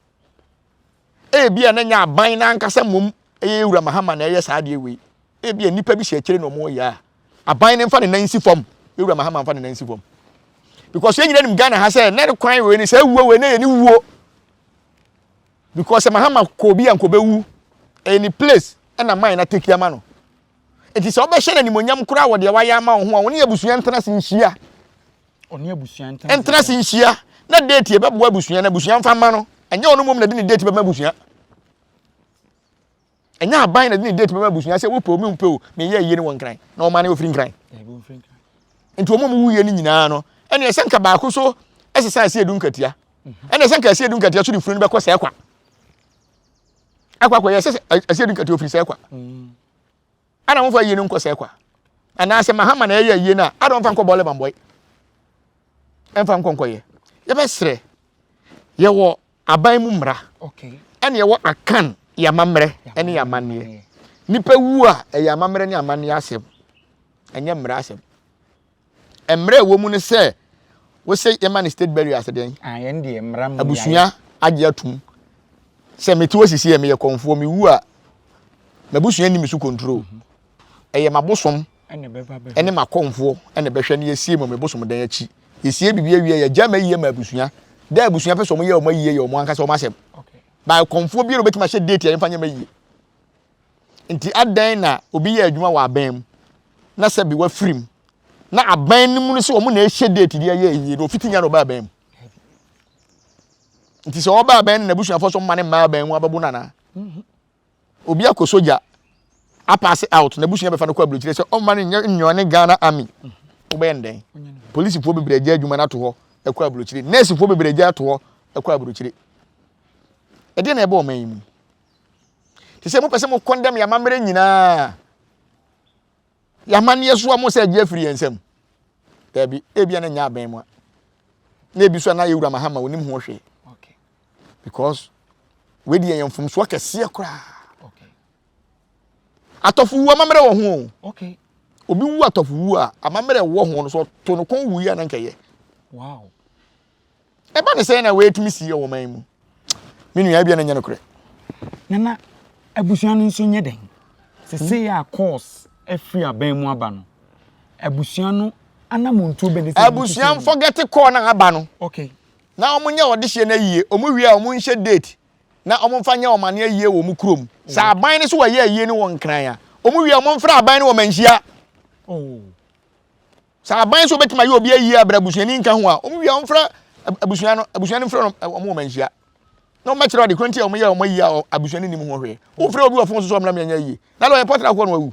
Ebia na nyɛ aban no ankasa mmom ɛyɛ Ewura Mahama na ɛyɛ saa adeɛ wei. Ebia nnipa bi hyɛ akyire na wɔn yɛ a. Aban no mfa ne nan nsi fam. Ewura Mahama mfa ne nan nsi fam. Because yɛn nyinaa nim Ghana ha sɛ na ne kwan wei ne sɛ wuo wei na yɛ ne wuo. Because sɛ Mahama kɔ obi a nkɔbɛwu. Ɛyɛ ne place ɛna man na take ama no. Enti sɛ wobɛhyɛ no animuonyam koraa wɔ deɛ wayɛ ama wo ho a, wo ne abusua ntena ase nhyia. Ɔne abusua ntena ase. Ntena ase nhyia na date ɛbɛboa abusua na abusua mfa mma no. Ɛnyɛ ɔno mmom na de ne date bɛma abusua. Ɛnyɛ aban na de ne date bɛma abusua sɛ wopɛ o mempɛ o meyɛ ayie no wɔ Nkran na ɔma no ɔfiri Nkran. Nti wɔn a wɔwuiɛ no nyinaa no ɛne ɛsɛ nka baako so ɛsesa ɛsɛ edu nkatia ɛne ɛsɛ nka ɛsɛ edu nkatia so de funu no bɛkɔ sɛ ɛkwa akɔ akɔyɛ ɛsɛ ɛsɛ edu nkatia ofiri sɛ ɛkwa ana wɔn fa ayie no nkɔ sɛ ɛkwa anaasɛ mahama na ɛyɛ ayie no a ada wɔn fa nkɔ bɔɔlɛ bambɔe ɛnfa nkɔ nkɔyɛ yɛbɛsrɛ yɛwɔ Aban mu mmara ɛna ɛwɔ Akan yɛ amammerɛ ɛne yɛ amanneɛ. Nipa wu a ɛyɛ amammerɛ ne amanneɛ asɛm, ɛnyɛ mmara asɛm. Mmara ɛwɔ mu ne sɛ wosɛ yɛma no state burial sɛ deɛn? Ah, yɛn deɛ mmara mu Abusua agye atum sɛ mete hɔ sisi yɛ meyɛ kɔnfoɔ mewu a m'abusua nni me so control. Ɛyɛ m'abosom ne m'akɔmfoɔ na ɛbɛhwɛ na yɛasie me wɔ me bosom dan akyi. Yɛsie biribi awie a, yɛgya m'ayie ma abusua. Da a abusua pɛ sɛ wɔyɛ wɔn ayie yɛ wɔn ankasa wɔn asɛm. Ba kɔmfoɔ biara obɛtumi ahyɛ date a yɛmfa nyɛ m'ayie. Nti adɛn na obi yɛ adwuma wɔ aban mu na sɛ bi wafiri mu na aban no mu no sɛ wɔn na ɛhyɛ date de ayɛ ayie na ofiti nya na ɔba aban mu. Nti sɛ ɔba aban no na abusuafoɔ so mma ne mma aban mu abɛbo no anaa? Obi akɔ sogya apaase out n'abusua bɛfa no kɔ aburokyire sɛ ɔmma no nyɛ nyɔne Ghana army. Wobɛyɛ no dɛn? Polisifoɔ bebree agya adwuma no ato hɔ ɛkɔ aburokyire. Nɛɛsefoɔ bebree agya ato hɔ ɛkɔ aburokyire. Ɛdeɛ na ɛbɔ ɔman yi mu. Te sɛ mopɛ sɛ mo kɔndɛm yɛ amammerɛ nyinaa. Yɛ amanneɛ so a mo sɛ agye afiri yɛn nsam. Daabi, ebia na nyɛ abɛn mu a. Na ebi so a na yɛwura Mahama onim ho hwee. Because wei deɛ yɛ mfomsoɔ kɛseɛ koraa. Atɔfo wu amammerɛ wɔ ho o. Obi wu atɔfo wu a amammerɛ wɔ ho no so ɔto no kɔn wuyi a na nkɛyɛ. Wow. Ɛba ne sɛn na wei tumi si wɔ ɔman mu? Me nua ebia na nyɛ nokorɛ. Nana, abusua no nso nyɛ dɛn? Sesei a course afiri aban mu aba no, abusua no anamontuo bɛn ne sɛ Abusua mfɔgɛte kɔɔ no aba no. Okay. Na wɔn nyɛ ɔdehyeɛ no ayie. Wɔn wie a wɔn nhyɛ date na wɔn mfa nyɛ wɔn ane ayie wɔ wɔn kurom. Sɛ aban no so wɔyɛ ayie no wɔ Nkran a, wɔn wie a wɔn mfrɛ aban no wɔ Manhyia. Oh. Sɛ aban sɛ obetumi ayɛ obi ayie a bere abusuani nka ho a, wɔn wie a wɔmfrɛ abusua no, abusua no mfrɛ no wɔn wɔ manhyia. Na wɔmmɛkyerɛ ade koro nti a wɔyɛ wɔn ayie a abusua no nim ho hwee. Wofrɛ obi wɔ fon so sɛ ɔmmra mmɛnyɛ ayie. Na ɔyɛ pɔtra koɔ na wawu.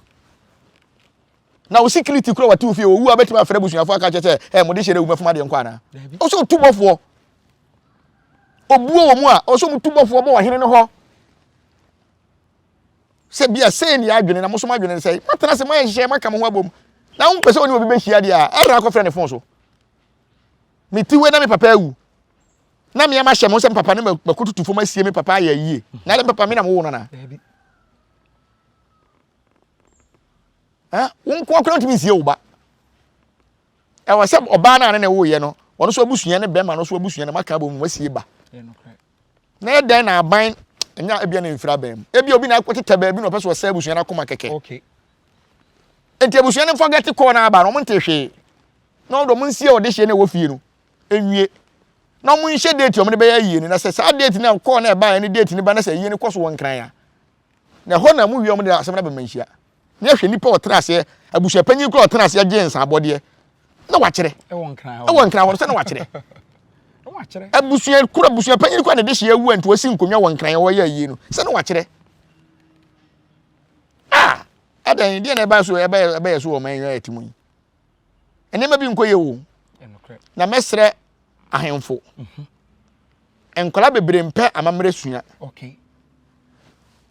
Na wo security kura wate wo fie owu a bɛtumi afrɛ abusuafo aka kyerɛ sɛ ɛ mode hyɛ no awu mɛfom adeɛ nkɔ anaa? Ɔsɛ otu bɔfoɔ. Obuo wɔ mu a ɔsɛ ɔmo tu bɔfoɔ bɔ ɔhene no hɔ. Sɛ bia sei ne yɛadwene na mo nso moadwene ne sɛ moatena ase moayɛ nhyehyɛeɛ moaka mo ho abom na wompɛ sɛ wo ne obi bɛhyia deɛ a ɛrɛ akɔfrɛ ne fon so. Mete wei na me papa awu na meɛ mahyɛ mo sɛ me papa ne makɔtutu fam asie me papa ayɛ ayie na de me papa me na mowo no anaa? Wo nko akora ntumi nsie wo ba. Ɛwɔ sɛ ɔbaa no a ne ne woyɛ no ɔno nso abusua ne bɛrima no nso abusua na maka abom masie ba. Na yɛ dɛn na aban nya ebia na mfiri aban mu. Ebia obi na akɔtetɛ baabi na ɔpɛ sɛ ɔsɛ abusua no akoma kɛkɛ. Okay. Nti abusua no forget kɔɔ na aba no wɔn nte hwee. Na wɔn de wɔn nsie ɔde hyɛ na ɛwɔ fie no nwie. Na wɔn nhyɛ date wɔn de bɛyɛ ayie no na sɛ saa date na kɔɔ na ɛbaeɛ ne date no ba na sɛ ayie no kɔ so wɔ Nkran a na ɛhɔ na mu wie wɔn de asɛm no abɛma nhyia. Na yɛhwɛ nipa ɔtena aseɛ abusuapanyin kura ɔtena aseɛ gye nsa abɔdeɛ na wakyerɛ ɛwɔ nkran hɔ ɛwɔ nkran hɔ sɛ na wakyerɛ abusua kura abusuapanyin kura na de hyɛ awu a nti wasi nkonnwa wɔ nkran hɔ yɛ ayie no sɛ na wakyerɛ ah ɛdɛn deɛ na ɛba so ɛbɛyɛ ɛbɛyɛ so wɔ ɔman yi a yɛte mu yi nneɛma bi nkɔ yie o na mɛsrɛ ahemfo nkwadaa bebree mpɛ amammerɛ sua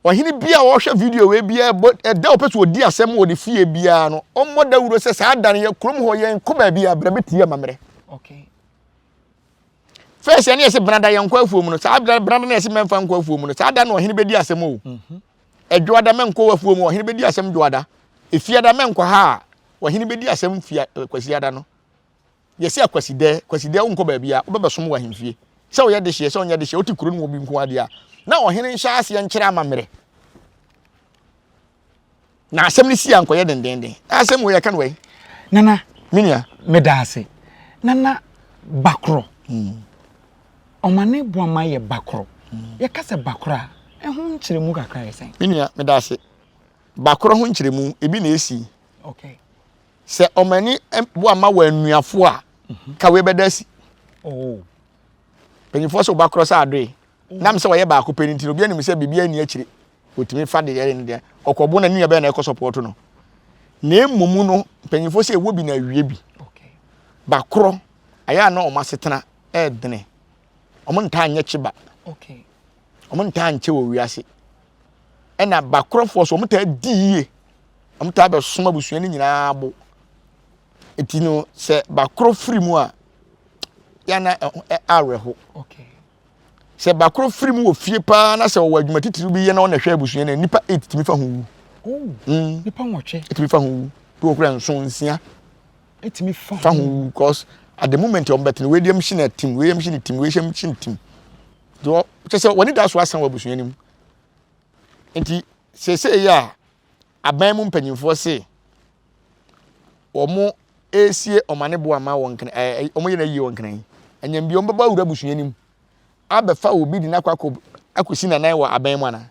ɔhene bi a ɔhwɛ video wei biara bɔ ɛda ɔpɛ sɛ ɔdi asɛm wɔ ne fie biara no ɔmmɔ dawuro sɛ saa da no yɛ kurom hɔ yɛn kɔ baabi a brɛ bɛtie amammerɛ fɛs ɛne yɛsɛ brada yɛn nkɔ afuo mu no saa brada no yɛsɛ mɛmfa nkɔ afuo mu no saa da no ɔhene bɛdi asɛm o mhm. ɛdwoada mɛnkɔ afuo mu ɔhene bɛdi asɛm dwoada efiada mɛnkɔ ha a ɔhene bɛdi asɛm fia kwasiada no Yɛse akwasidɛɛ, kwasidɛɛ wonkɔ baabiara, wobɛbɛsom wɔ ahemfie. Sɛ woyɛ dehyeɛ, sɛ wonyɛ dehyeɛ, wote kuro no mu obi nko ara deɛ a, na ɔhene nhyɛ aseɛ nkyerɛ amammerɛ. Na asɛm no si a nkɔyɛ dendenden. Na asɛm wei yɛka no wei. Nana, Me nua. Meda ase. Nana, bakorɔ. Ɔmane Boama yɛ bakorɔ. Yɛka sɛ bakorɔ a, ɛho nkyerɛmu kakra yɛ sɛn? Me nua, meda ase. Bakorɔ ho nkyerɛmu, ebi na esi. Sɛ ɔmani bo ama wɔ anuafo a, mhm. ka wei bɛda asi. Oh. Mpanyinfoɔ sɛ ɔbakorɔ sɛ adoe. Oh. Nam sɛ ɔyɛ baako pɛ no nti, obi anim sɛ biribi ani akyire. Otumi fa de yɛ ne deɛ. Ɔkɔbo na nua bɛyɛ na ɛkɔ sɔpɔɔto no. Na mmom no, mpanyinfoɔ sɛ ɛwɔ bi na awie bi. Bakorɔ, ayɛ a na wɔn asetena ɛɛdene. Wɔn ntaa nyɛ kyeba. Wɔn ntaa nkyɛ wɔ wiase. Ɛna bakorɔfoɔ so wɔn taa di yie. Wɔn taa bɛsom abusua no nyinaa bo. Eti no sɛ bakorɔ firi mu a, yana awerɛho. Sɛ bakorɔ firi mu wɔ fie paa na sɛ ɔwɔ adwuma titiriw bi yɛ na ɔna hwɛ abusua no nipa eight tumi fa ho wu. Oh, mm. Nipa nwɔtwe. Tumi fa ho wu. Bi wɔ kura nson nsia. Etumi fa ho wu because at the moment wɔn bɛtena wei deɛ mhyɛ na tim wei mhyɛ ne tim wei hyɛ ne tim. Deɛ kyɛ sɛ wɔn ani da so asan wɔ abusua no mu. Nti seesei yɛ a aban mu mpanyinfoɔ se wɔn resie ɔmane bo ama wɔn nkran ɛɛ wɔn yɛ no ayie wɔ nkran yi anyam bi wɔn bɛbɔ awura abusua no mu abɛfa obi de no akɔ akɔ akɔsi nanan wɔ aban mu ana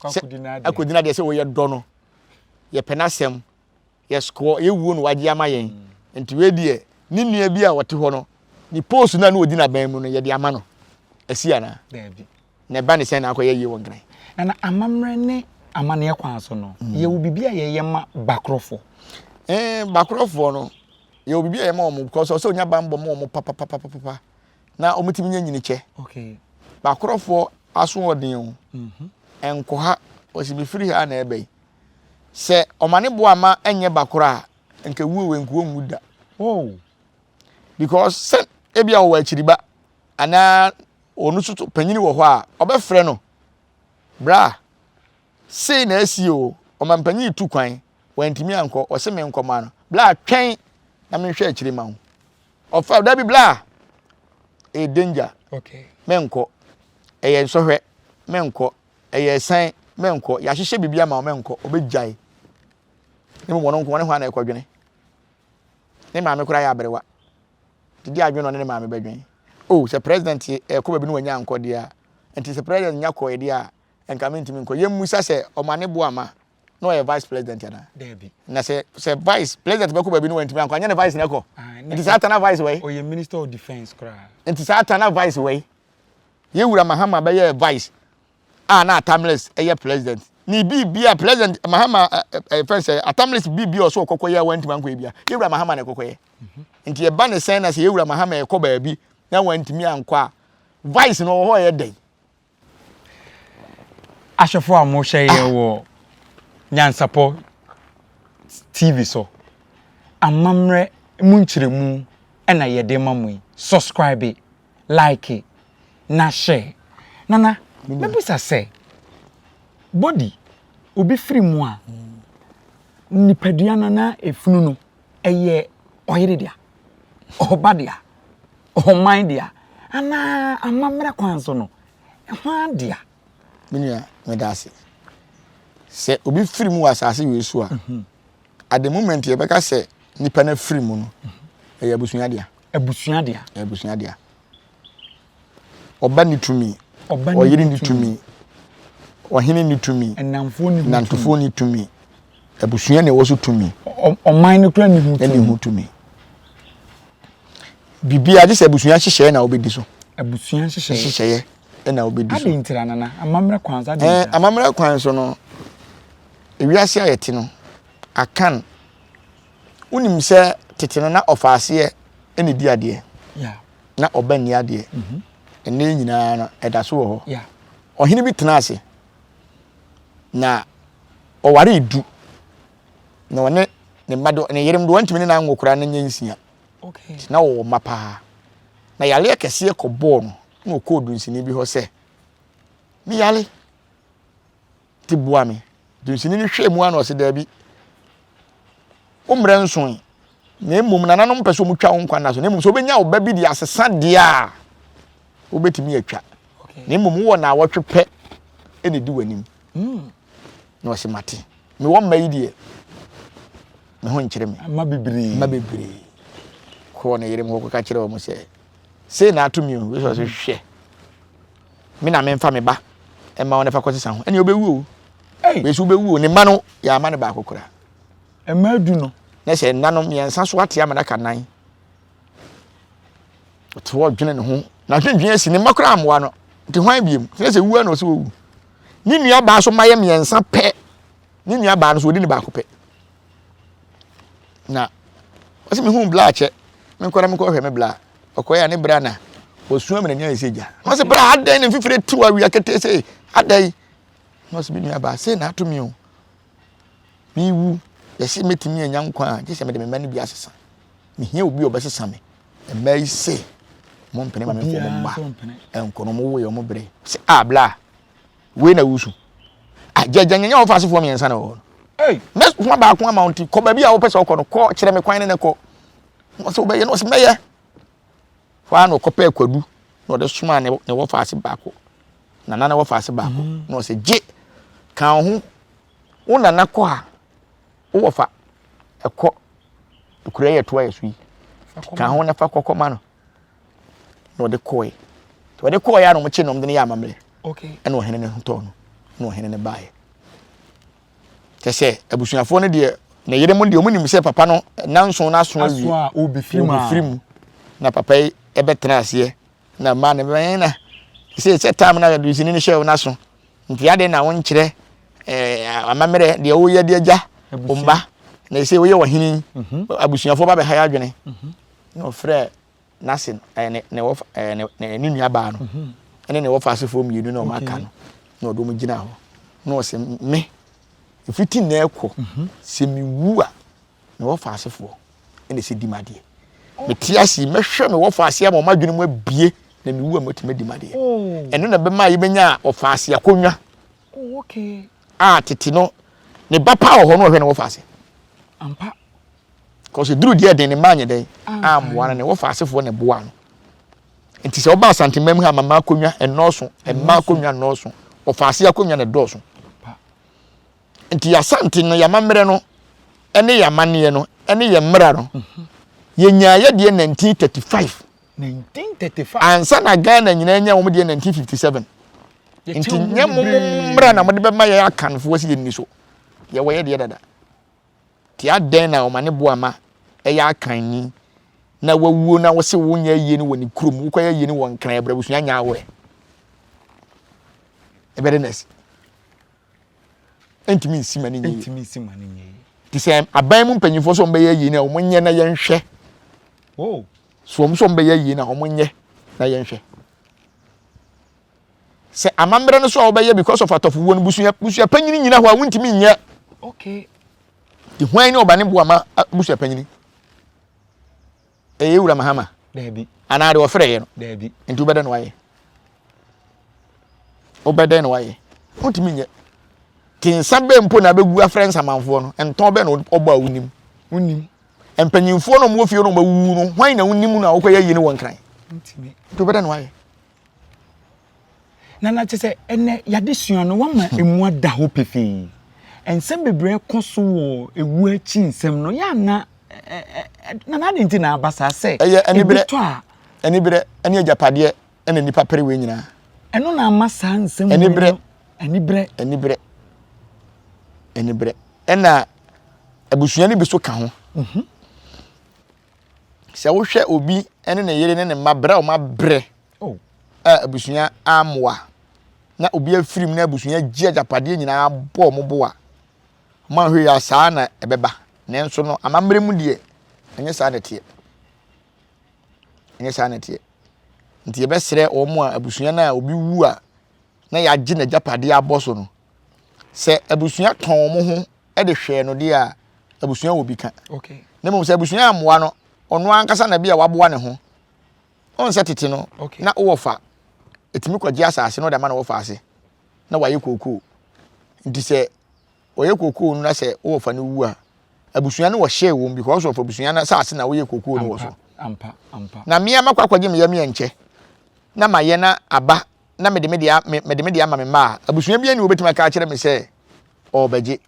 sɛ akɔdi n'adeɛ sɛ wɔyɛ dɔ no yɛpɛ n'asɛm yɛsoɔ yɛwuo no wagye ama yɛn mm. nti wei deɛ ne nua bi a ɔte hɔ no ne post no a na ɔdi n'aban mu no yɛde ama no asi anaa Na ɛba ne sɛn na akɔyɛ yie wɔ Nkran? Nana, amammerɛ ne amanneɛ kwan so no, mm. yɛwɔ biribi a yɛyɛ ma bakorɔfoɔ. Eh, bakorɔfoɔ no, yɛwɔ biribi a yɛma wɔn because ɔsɛ onya banbɔ ma wɔn papapapapa na wɔtumi nya nyini kyɛ. Okay. Bakorɔfoɔ aso ɔden o. Mm-hmm. Nkɔ ha, ɔsi mefiri ha na ɛbɛ yi. Sɛ ɔma ne boa ma ɛnyɛ bakorɔ a, nka wuo wɔ nkuo nwu da. Oh. Because sɛ ebi a wɔwɔ akyiriba anaa ɔno nso panyin wɔ hɔ a, ɔbɛfrɛ no, Bra, sei na asi o, ɔmampanyin retu kwan, wantumi ankɔ, ɔse menkɔ ma no. Bra, twɛn na menhwɛ akyiri ma wo. Ɔfa, dabi bra, ɛyɛ danger, okay. menkɔ, ɛyɛ nsɔhwɛ, menkɔ, ɛyɛ ɛsan, menkɔ, yɛahyehyɛ biribi ama wo, menkɔ, ɔbɛgyae. Ne mmom ɔno nko, ɔne hwan na ɛkɔdwene? Ne maame koraa yɛ aberewa. Nti deɛ adwene na ɔne ne maame bɛdwen. Oh, sɛ president ɛkɔ baabi na wanya ankɔ deɛ a, nti sɛ president nya kɔɛ deɛ a, nka mentumi nkɔ. Yɛmmusa sɛ ɔma ne bo ama na ɔyɛ vice president anaa? Daabi. Na sɛ sɛ vice president bɛkɔ baabi na wantumi ankɔ, anyɛ ne vice na ɛkɔ. Ah, nti saa ta na vice wɔ yi. Ɔyɛ minister of defence koraa. Nti saa ta na vice wɔ yi. Yɛwura Mahama bɛyɛɛ vice. a na Atta Mills yɛ president ne biribi a president Mahama ɛ fɛn sɛ Atta Mills biribi a ɔsɛ ɔkɔkɔ yɛ a wantumi ankɔ yɛ bia yɛwura Mahama na ɛkɔkɔ yɛ mhm. nti ɛba ne sɛn na sɛ yɛwura Mahama ɛkɔ baabi na wantumi ankɔ a vice no ɔwɔ hɔ yɛ dɛn. Ahwɛfo a wɔhwɛ yɛ wɔ Nyansapɔ TV so amammerɛ mu nkyerɛmu na yɛde ma mo yi subscribe like na share. Nana, mɛbisa sɛ, body, obi firi mu a, nipadua no anaa efunu no, ɛyɛ ɔyere dea, ɔba dea, ɔman dea, anaa amammerɛ kwan so no, hwan dea? Me nua, meda ase. Sɛ obi firi mu wɔ asase wei so a, mhm. at the moment yɛbɛka sɛ nipa no afiri mu no, ɛyɛ abusua dea. Abusua dea. Ɛyɛ abusua dea. Ɔba ne tumi. Ɔyere ne tumi. Ɔhene ne tumi. Nnamfoɔ ne tumi. Abusua na ɛwɔ so tumi. Ɔman no kura ne ho tumi. Ne ho tumi. Biribiara gye sɛ abusua nhyehyɛeɛ na wobɛdi so. Abusua nhyehyɛeɛ. Nhyehyɛeɛ na wobɛdi so. Adi ntira nana amammerɛ kwan so adi ntira. Amammerɛ kwan so no ewiase a yɛte no akan Wonim sɛ tete no na ɔfaaseɛ na ɛdi adeɛ, na ɔba nni adeɛ. Mhm. Ɛnnɛ yi nyinaa no ɛda so wɔ hɔ. Ɔhene bi tena ase na ɔwaree du na ɔne ne mma de ne yerem de wɔntumi ne no anwo koraa na nyɛ nsia. Na wɔwɔ mma paa. Na yareɛ kɛseɛ kɔbɔɔ no na ɔkɔɔ dunsini bi hɔ sɛ meyare Nti boa me. Dunsini no hwɛɛ mu ara na ɔse, Daabi, wo mmerɛ nsoe, na mmom nananom pɛ sɛ wɔtwa wo nkwa nna so, na mmom sɛ wobɛnya wo ba bi de asesa deɛ a, wobɛtumi atwa. Na mmom wowɔ naawɔtwe pɛ na ɛdi w'anim. Hmm. Na ɔse, mate. Mewɔ mma yi deɛ, me ho nkyere me. Mma bebree. Mma bebree. Kɔɔ ne yere mu hɔ kɔka kyerɛ wɔn sɛ, sei na ato me o. Wei sɛ ɔse, hwɛ. Me na memfa me ba mma wo na fa kɔsesa ho. Ɛnneɛ wobɛwu o. Wei so wobɛwu o, ne mma no yɛama no baako koraa. Mma du no. Na sɛ nna no mmiɛnsa so ate ama no aka nan. Ɔte hɔ dwene ne ho. Na dwendwen asi ne mma koraa mmoa no. Nti hwan biem? Sɛ sɛ wu a na ɔsɛ wɔwu. Ne nua baa so mma yɛ mmiɛnsa pɛ. Ne nua baa no so ɔdi ne baako pɛ. Na ɔsɛ mehu bla akyɛ. Menkɔ na menkɔhwɛ me bla. Ɔkɔɛ a ne bra na ɔsua me n'ani ayɛ sɛ gya. Na ɔsɛ bra adɛn ne mfifire tiw awia ketee sɛ adɛn. Na ɔsɛ me nua baa sei na ato me o. Mewu yɛse mɛtumi anya nkwa a gye sɛ mede me mma no bi asesa. Mehia obi a ɔbɛsesa me. Mmaa yi se mo mpene ma memfa mo mma nkɔ no mo woyɛ ɔmo bere. Sɛ a bla wei na wusu. Agyagya nyanya wɔfa asefoɔ mmiɛnsa na wɔ hɔ no. Mɛsoma baako ama wo nti kɔ baabi a wopɛ sɛ wokɔ no kɔ kyerɛ me kwan ne ne kɔ. Na ɔsɛ wobɛyɛ na ɔsɛ mɛyɛ. Hɔ ara na ɔkɔpɛɛ kwadu na ɔde somaa ne ne wɔfaase baako. Nana ne wɔfaase baako. Mm. Na ɔsɛ gye ka wo ho wo nana kɔ a wo wɔfa ɛkɔ ekura yɛ toa yɛ so yi. Ka ho na fa kɔkɔ ma no. Na ɔde kɔe. Nti ɔde kɔe a na wɔkye na wɔde no yɛ amammerɛ. Okay. Ɛna ɔhene no ho tɔɔ no. Na ɔhene no baeɛ. Kyɛ sɛ abusuafoɔ no deɛ ne yere mu deɛ wɔn nim sɛ papa no nanson no aso awie ɔbɛfiri mu na papa yi ɛbɛtena aseɛ na mmaa no bɛn na sɛ sɛ tam na dusini no hyɛ n'aso nti adeɛ na wɔnkyerɛ ɛɛ amammerɛ deɛ wɔyɛ de agya wɔn ba na sɛ wɔyɛ ɔhene mhm. abusuafoɔ ba bɛha yɛ adwene mhm. na ɔfrɛ n'ase no ɛɛ ne ne wɔfa ɛɛ ne ne ne nua baa no mhm. ɛne ne wɔfa asefoɔ mmienu na wɔn aka no na ɔde wɔn gyina hɔ na ɔsɛ me efiti na ɛkɔ mhm. sɛ me wu a me wɔfa asefoɔ ɛna ɛsɛ di ma adeɛ mete ase mɛhwɛ me wɔfa ase ama wɔn adwene mu abie na me wu a mɛtumi adi ma adeɛ oh. ɛno na bɛma yɛbɛnya wɔfa ase akonnwa oh, a tete no ne ba paa wɔ hɔ no ɔhwɛ ne wɔfa ase. Ampa. Kɔsɛ duru deɛ den ne mma anyɛ dɛn ammoa no ne wɔfa asefoɔ na ɛboa no nti sɛ ɔba Asantema mu ha mama akonnwa ɛnɔɔso mma akonnwa nnɔɔso wɔfa ase akonnwa na ɛdɔɔso nti Asante no yɛamammerɛ no ɛne yɛamanneɛ no ɛne yɛn mmara no mhm. yɛnyaa yɛ deɛ 1935 1935 ansa na Ghana nyinaa nya wɔn deɛ 1957 nti nyɛ mo mmara na mode bɛma yɛn akanfoɔ sɛ yɛnni so yɛwɔ yɛ deɛ dada Nti adɛn na ɔma ne bo ama ɛyɛ akanni na wawuo na wose wonyɛ ayie no wɔ ne kurom wokɔyɛ ayie no wɔ nkran ɛbrɛ abusua nyɛ awɛ ɛbɛde na asi ɛntumi nsi ma ne nyɛ yie nti sɛ aban mu mpanyinfoɔ sɛ wɔbɛyɛ ayie no a wɔnyɛ na yɛnhwɛ so wɔn sɛ wɔbɛyɛ ayie no a wɔnyɛ na yɛnhwɛ Sɛ amammerɛ no so a wobɛyɛ because of atɔfowuo no busua busua panyini nyina hɔ a wontumi nyɛ. Okay. Ti hwan ne ɔba ne boa ma busua panyini? Ɛyɛ wura Mahama. Daabi. Anaa de wɔfrɛ yɛ no. Daabi. Nti wobɛdɛ na wayɛ. Wobɛdɛ na wayɛ. Wontumi nyɛ. Ti nsa bɛn mpo na abɛgu afrɛ nsamanfoɔ no ntɔn bɛn na ɔbɔ a wonim. Wonim. Mpanyinfoɔ no wɔn fie no wɔn awuwu no hwan na wonim no a wokɔyɛ yie no wɔ nkran. Ntumi. Nti wobɛdɛ na wayɛ. Na na kyerɛ sɛ ɛnɛ yɛadesua no wama emu ada hɔ pefee. Nsɛm bebree kɔ so wɔ ewu akyi nsɛm no yɛ ana na na adi nti na aba saa sɛ ɛyɛ aniberɛ tɔ a aniberɛ ɛne agyapadeɛ ɛna nipa pere wei nyinaa. Ɛno na ama saa nsɛm aniberɛ aniberɛ aniberɛ aniberɛ ɛna abusua no bi so ka ho. Mhm. Sɛ wohwɛ obi ne ne yere ne ne mma brɛ a wɔabrɛ oh. a abusua ammoa na obi afiri mu na abusua gye agyapadeɛ nyinaa bɔ wɔn bo a, wɔn ahwɛ yɛ saa na ɛbɛba. Nanso no amammerɛ mu deɛ ɛnyɛ saa na ɛteɛ. Ɛnyɛ saa na ɛteɛ. Nti yɛbɛsrɛ wɔn a abusua no a obi wu a na yɛagye n'agyapadeɛ abɔ so no sɛ abusua tɔn wɔn ho de hwɛɛ no deɛ a, abusua wɔ bi ka. Okay. Na mmom sɛ abusua ammoa no, ɔno ankasa na bi a waboa ne ho. Ɔn sɛ tete no, okay. na wowɔ fa, ɛtumi kɔgye asase na ɔde ama na wɔfa ase na wayɛ kookoo. Nti sɛ ɔyɛ kookoo no na sɛ wowɔ fa no wu a, abusua no wɔhyɛɛ wɔm because of abusua no asase na woyɛ kookoo no wɔ so. Ampa, ampa. Na mmea makɔ akɔgye me yam yɛ nkyɛ na mayɛ na aba na mede me deɛ mede me deɛ ama me mma a, abusua bi ani wɔbɛtumi aka akyerɛ me sɛ ɔrebɛgye.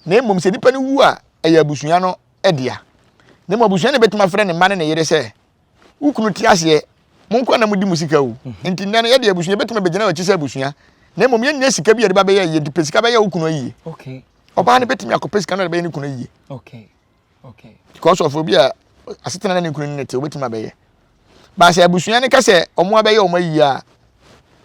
Na mmom sɛ nipa no wu a, ɛyɛ abusua no dea. Na mmom abusua no bɛtumi afrɛ ne mma ne ne yere sɛ, wo kunu te aseɛ, mo nko na modi mo sika o. Mhm. Nti nnɛ no yɛde abusua bɛtumi abɛgyina w'akyi sɛ abusua. Na mmom yɛnnya sika bi a yɛde ba bɛyɛ ayie nti pɛ sika bɛyɛ wo kunu ayie. Okay. Ɔbaa no bɛtumi akɔpɛ sika no de bɛyɛ ne kunu ayie. Okay. Okay. Because of obi a asetena na ne kunu ne te obɛtumi abɛyɛ. Baasa abusua no ka sɛ ɔmo abɛyɛ ɔmo ayie a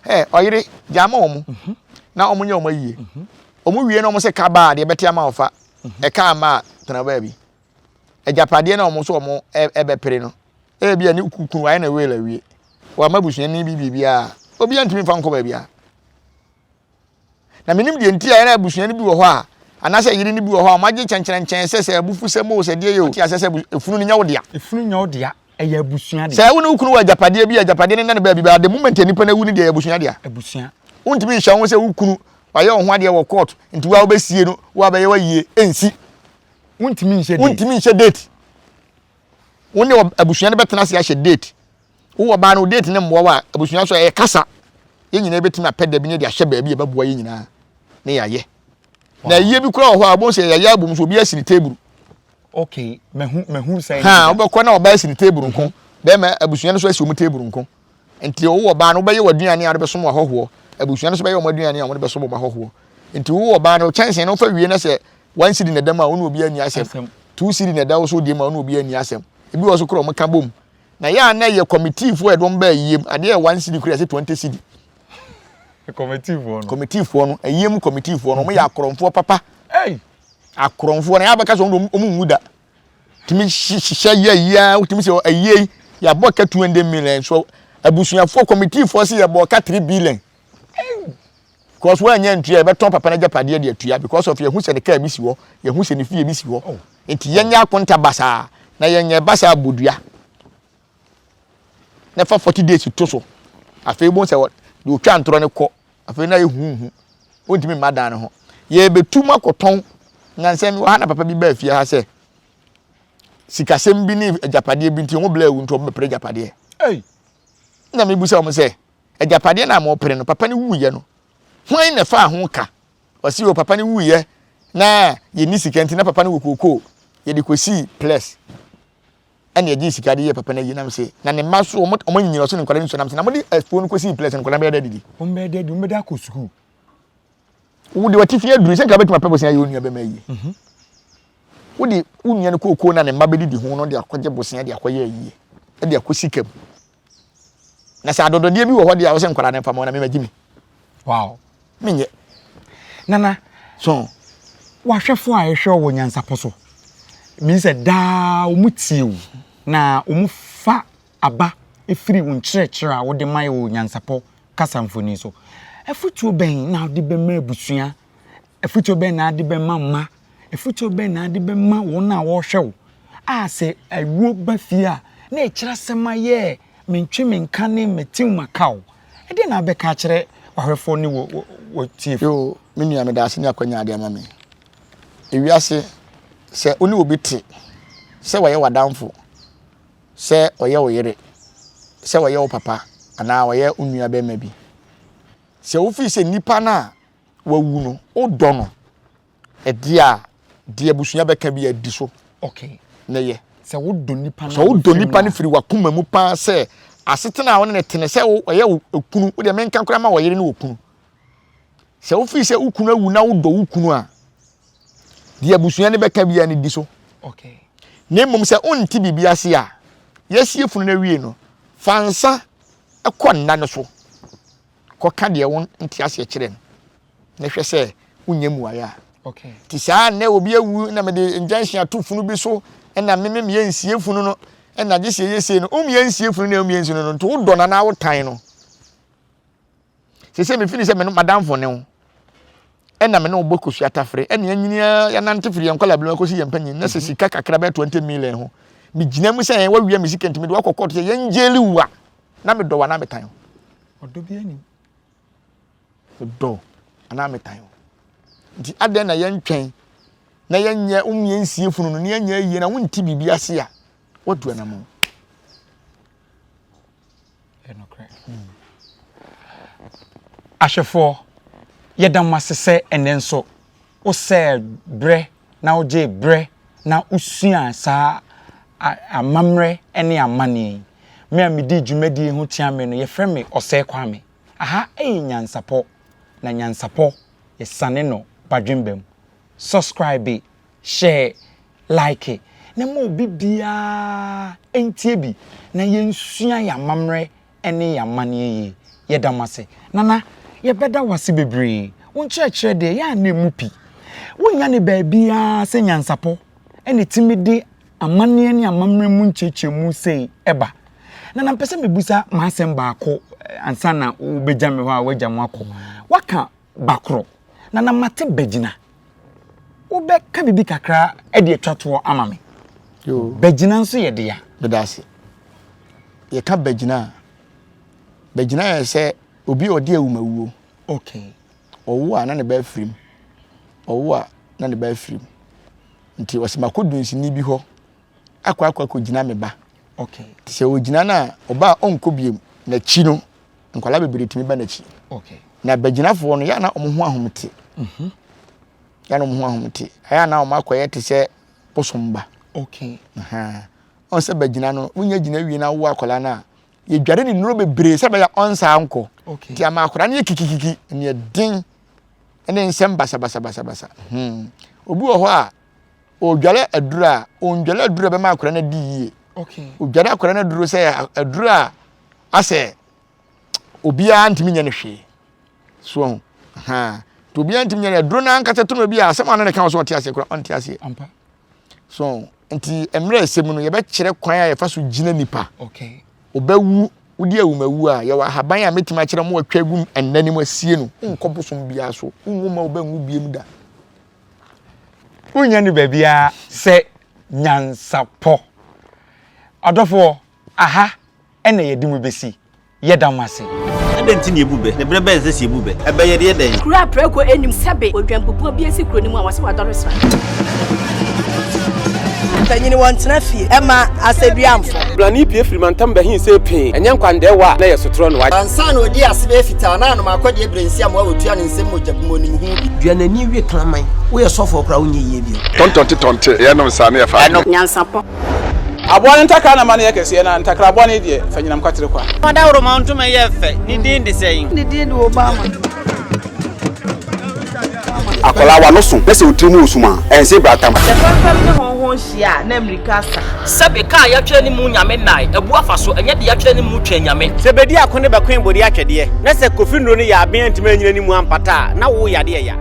ɛ ɔyere gya ama ɔmo mhm. na ɔmo nyɛ ɔmo ayie. Mhm. Ɔmo wie na ɔmo sɛ ka baa deɛ bɛte ama ɔfa mhm. ɛka ama a tena baabi. Agyapadeɛ na ɔmo nso ɔmo ɛbɛpere no ebi a ne kunu ayɛ na wei la wie. Wama abusuani bi biribiara obiara ntumi nfa nkɔ baabiara. Na menim deɛ nti a yɛn abusua no bi wɔ hɔ a, anaasɛ yere no bi wɔ hɔ a, wɔagye kyɛnkyerɛnkyɛn sɛ sɛ abufusɛm o, sɛ deɛ yɛ o, te aseɛ sɛ efunu no nyɛ wo dea. Efunu nyɛ wo dea, ɛyɛ abusua dea. Sɛ wo ne wo kunu wɔ agyapadeɛ bi a, agyapadeɛ no nna no baabi, but the moment a nipa no awu no deɛ, ɛyɛ abusua dea. Abusua. Wontumi nhyɛ wo ho sɛ wo kunu wayɛ wo ho adeɛ wɔ court, nti wo a wobɛsie no, wo a wobɛyɛ w'ayie, ɛnsi. Wontumi nhyɛ date. Wontumi nhyɛ date. Wo ne abusua no bɛtena ase ahyɛ date. Wowɔ ɔbaa no, wo date no mmoa wo a, abusua nso ɛyɛ kasa. Yɛn nyinaa bɛtumi apɛ da bi ne de ahyɛ baabi a ɛbɛboa yɛn nyinaa ne yɛayɛ. Na ayie bi koraa wɔ hɔ a, wobɛhu sɛ yɛayɛ abom so obi asi ne table. Okay, mahu mahu sɛ. Ha, wobɛkɔ na ɔbaa asi ne table nko, mhm. bɛrima abusua no nso asi wɔn table nko. Nti wowɔ ɔbaa no, wobɛyɛ w'aduane a wode bɛsom w'ahɔhoɔ, abusua no nso bɛyɛ wɔn aduane a wɔde bɛsom wɔn ahɔhoɔ. Nti wowɔ ɔbaa no, kyɛnsee no wofa wie na sɛ one cedi na ɛda mu a, wo ne obiara nni asɛm. Two cedi na ɛda wo so deɛ mu a, wo ne obiara nni asɛm. Ebi wɔ so koraa wɔka bom. Na yɛ a na yɛ kɔmitiifoɔ a yɛde wɔn ba ayiem, adeɛ yɛ one cedi koraa yɛsɛ twenty cedi. Kɔmitiifoɔ no. Kɔmitiifoɔ no, ayiem kɔmitiifoɔ no, wɔn yɛ akorɔmfoɔ papa. Hey. Akorɔmfoɔ na yɛ abɛka sɛ wɔn wɔn nwu da. Tumi hyehyɛ yɛ ayie a wotumi sɛ ayie yi yɛabɔ ka 200 million so abusuafoɔ kɔmitiifoɔ sɛ yɛbɔ ka 3 billion. Because woannya ntua yɛbɛtɔn papa no agyapadeɛ de atua because of yɛhu sɛ ne kaa bi si hɔ, yɛhu sɛ ne fie bi si hɔ. Oh. Nti yɛnyɛ akonta basaa na yɛnyɛ basaa bɔ dua na fa 40 days to so. Afei bohu sɛ deɛ ɔtwa ntorɔ no kɔ afei na yɛ huhu wontumi mma dan no ho. Yɛbɛtu mu akɔtɔn nansa mi wɔ ha na papa bi baa fie ha sɛ sikasɛm bi ne agyapadeɛ bi nti wɔn bla awu nti wɔn bɛpere agyapadeɛ. Hey. Na mebusa wɔn sɛ Agyapadeɛ no a mopere no, papa no wuiɛ no, hwan na ɛfaa ho ka? Ɔse o, papa no wuiɛ na yɛnni sika nti na papa no wɔ kookoo, yɛde kɔsii plɛs ɛna yɛgyee sika de yɛɛ papa no ayie. Na mese, na ne mma so, wɔn anyini, ɔse ne nkwadaa no nso, na mese, na mode afuo no kɔsii plɛs no, nkwadaa no bɛyɛ dɛ adidi? Wɔn bɛyɛ dɛ adidi, wɔn bɛda akɔ sukuu. Wo de w'atifi aduru sɛ nka wobɛtumi apɛ bosea ayɛ wo nua bɛma ayie. Mhm. Wode wo nua no kookoo na ne mma bɛdidi ho no de akɔgye bosea de akɔyɛ ayie, de akɔ sika mu. Na sɛ adɔdɔdeɛ bi wɔ hɔ deɛ a wo sɛ nkwadaa no mfa ma wo na memagye mi. Wow. Menyɛ. Nana. So. Wahwɛfoɔ a ɛhwɛ wɔ nyansapɔ so. Mean sɛ daa wɔn tie wo na wɔn fa aba firi wo nkyerɛkyerɛ a wode mae wɔ nyansapɔ kasa mfoni so. Afotuo bɛn na wode bɛma abusua? Afotuo bɛn na wode bɛma mma? Afotuo bɛn na wode bɛma wɔn a wɔrehwɛ wo a sɛ awuo ba fie a na ɛkyerɛ asɛm ayɛ mentwe menka ne matiw makaw? Ɛdeɛn na wobɛka akyerɛ w'ahwɛfoɔ ne w'atiefoɔ? Yoo, me nua meda ase ne akwanya a wode ama me. Ewiase, sɛ wo ne obi te sɛ ɔyɛ w'adamfo sɛ ɔyɛ wo yere, sɛ ɔyɛ wo papa anaa ɔyɛ wo nua bɛrima bi. Sɛ wofii sɛ nipa no a wawu no, wodɔ no, ɛdeɛ a, deɛ abusua bɛka bi adi so. Okay. Na yɛ. Sɛ wodɔ nipa no. Sɛ wodɔ nipa no firi wakoma mu paa sɛ asetena a wo ne no te no sɛ ɔyɛ wo kunu, wo deɛ menka koraa ma ɔyere ne okunu. Sɛ wofii sɛ wo kunu awu na wodɔ wo kunu a, deɛ abusua no bɛka biara no di so. Okay. Na mmom sɛ wonte biribi ase a, yɛasie funu no awie no, fa nsa kɔ nna no so kɔka deɛ wonte aseɛ kyerɛ no na hwɛ sɛ wonyɛ mmuaeɛ a. Okay. Nti saa nnɛ obi awu na mede injection ato funu bi so ɛna meme meyɛ nsie funu no ɛna gye sɛ yɛyɛ sei no, womyɛ nsie funu no na womyɛ nsie no no nti wodɔ no anaa wotan no. Sese mefiri sɛ me no madamfo ne wo ɛna me ne wo bɔ kosua tafere ɛna yɛnyini ara yɛnante firi yɛn nkwadaa bere kɔsi yɛn mpanyin na sɛ mhm. sika kakra bɛyɛ 20 million ho megyina mu sɛ wawia me sika nti mede wakɔ kɔɔto sɛ yɛngyeli wo a na medɔ wo anaa metan wo ɔdɔ bi anim medɔ anaa metan wo nti adɛn na yɛntwɛn na yɛnyɛ womyɛ nsie funu no na yɛnyɛ ayie na wonte biribi ase a wadu anamɔ Ahwɛfoɔ, yɛda mo ase sɛ ɛnnɛ nso wosɛɛ berɛ na wogyee berɛ na wosuaa saa amammerɛ ne amanneɛ yi. Me a medii dwumadie yi ho kyeame no, yɛfrɛ me Ɔsɛe Kwame. Aha yɛ Nyansapɔ. Na nyansapɔ yɛsane no badwemba mu. Subscribe, share, like na ma obi biara ntie bi na yɛnsua yɛn amammerɛ ne yɛn amanneɛ yie. Yɛda mo ase. Nana, yɛbɛda wo ase bebree. Wo nkyerɛkyerɛ deɛ, ɛyɛ a na ɛmu pi. Wonnya no baabiara sɛ nyansapɔ na ɛtumi de amanneɛ ne amammerɛ mu nkyerɛkyerɛmu sei ba. Nana, mepɛ sɛ mebisa m'asɛm baako ansa na wobɛgya me hɔ a woagya mo akɔ. Woaka bakorɔ. Nana, mate bagyina. Wobɛka biribi kakra de atwa toɔ ama me? Bagyina nso yɛ dea. Meda ase. Yɛka bagyina a, bagyina yɛ sɛ obi a ɔde awumawuo. Okay. Ɔwo a na ne ba afiri mu. Ɔwo a na ne ba afiri mu. Nti ɔsɛ makɔ dunsini bi hɔ akɔ akɔ akɔgyina me ba. Okay. Nti sɛ ɔgyina no a, ɔba a ɔnkɔ biom. N'akyi no, nkwadaa bebree tumi ba n'akyi. Okay. Na bagyinafoɔ no, yɛ a na wɔn ho ahomete. Mm -hmm. Yɛ a na wɔn ho ahomete. Ɛyɛ a na wɔn akɔyɛ te sɛ bosom ba. Okay. Uh -huh. Ɔn sɛ bagyina no, wonya gyina wie na awo akwadaa no a, yɛdware ne nnuro bebree sɛ bɛyɛ ɔnsaa nkɔ. Okay. Nti ama akwadaa no yɛ kikikiki, ne den ne nsɛm basabasabasabasa. Hmm. Obi wɔ hɔ a, ɔdware aduro a, ɔndware aduro a bɛma akwadaa no adi yie. Okay. Ɔdware akwadaa no aduro sɛ aduro a asɛ obiara ntumi nyɛ no hwee. So ho. Ha. Nti obiara ntumi nyɛ no aduro no ankasa tumi bi a asɛm a ne ka wɔ so ɔte aseɛ koraa ɔnte aseɛ. Ampa. So nti mmerɛ ɛsɛ mu no yɛbɛkyerɛ kwan a yɛfa so gyina nipa. Okay. Ɔbɛwu wodi awumawu a yɛwɔ ahaban a mɛtumi akyerɛ mo atwa agu nna no mu asie no wonkɔ bosom biara so wonwu ma wobɛnwu biem da. Wonnya no baabiara sɛ nyansapɔ. Ɔdɔfoɔ, aha na yɛde mo bɛsi. Yɛda mo ase. Adɛn nti na yɛbu bɛ? Na berɛ bɛn na ɛsɛ sɛ yɛbu bɛ? Ɛbɛ yɛde yɛ dɛn? Kuro a prako nnim sɛbe odwanpupuo bi asi kuro no mu a wɔse wadɔre sra. Mpanyini wɔntena fie ɛma asɛdua mfɔ. Blani pue firi mantam bɛhee see pee, ɛnyɛ nkwandɛɛwa a na ɛyɛ sotorɔ no. Ansa na ɔdii ase bɛyɛ fitaa na anom akɔdeɛ berɛ nsi amoa wɔtua ne nsam mogya bi mu ɔnim ho bi. Dua n'ani we kraman. Woyɛ sɔfoɔ koraa wonyɛ yie bio. Tɔntɔnte tɔnte yɛnom saa ne yɛfa adwene. Nyansapɔ. Aboa no ntakra na ma no yɛ kɛseɛ, na ntakra bɔne deɛ, fa nyinam kwatere kwa. Ɔdawuroma ntoma yɛ fɛ, ne din de sɛn? Ne din de Obama. Akwadaa w'ano so na sɛ wo tiri mu wɔ sum a, ɛnse bratam. Sɛ fɛmfɛm ne hɔnhɔn hyia a, na mmirika asa. Sɛbe ka a yɛatwerɛ ne mu Nyame nnae, abu afa so, ɛnyɛ deɛ yɛatwerɛ ne mu Twɛn Nyame. Sɛ bedi ako ne bɛkoe bode atwɛdeɛ, na sɛ Kofi nnuro no yɛ aben antumi anyina ne mu ampata a, na wo yadeɛ ya.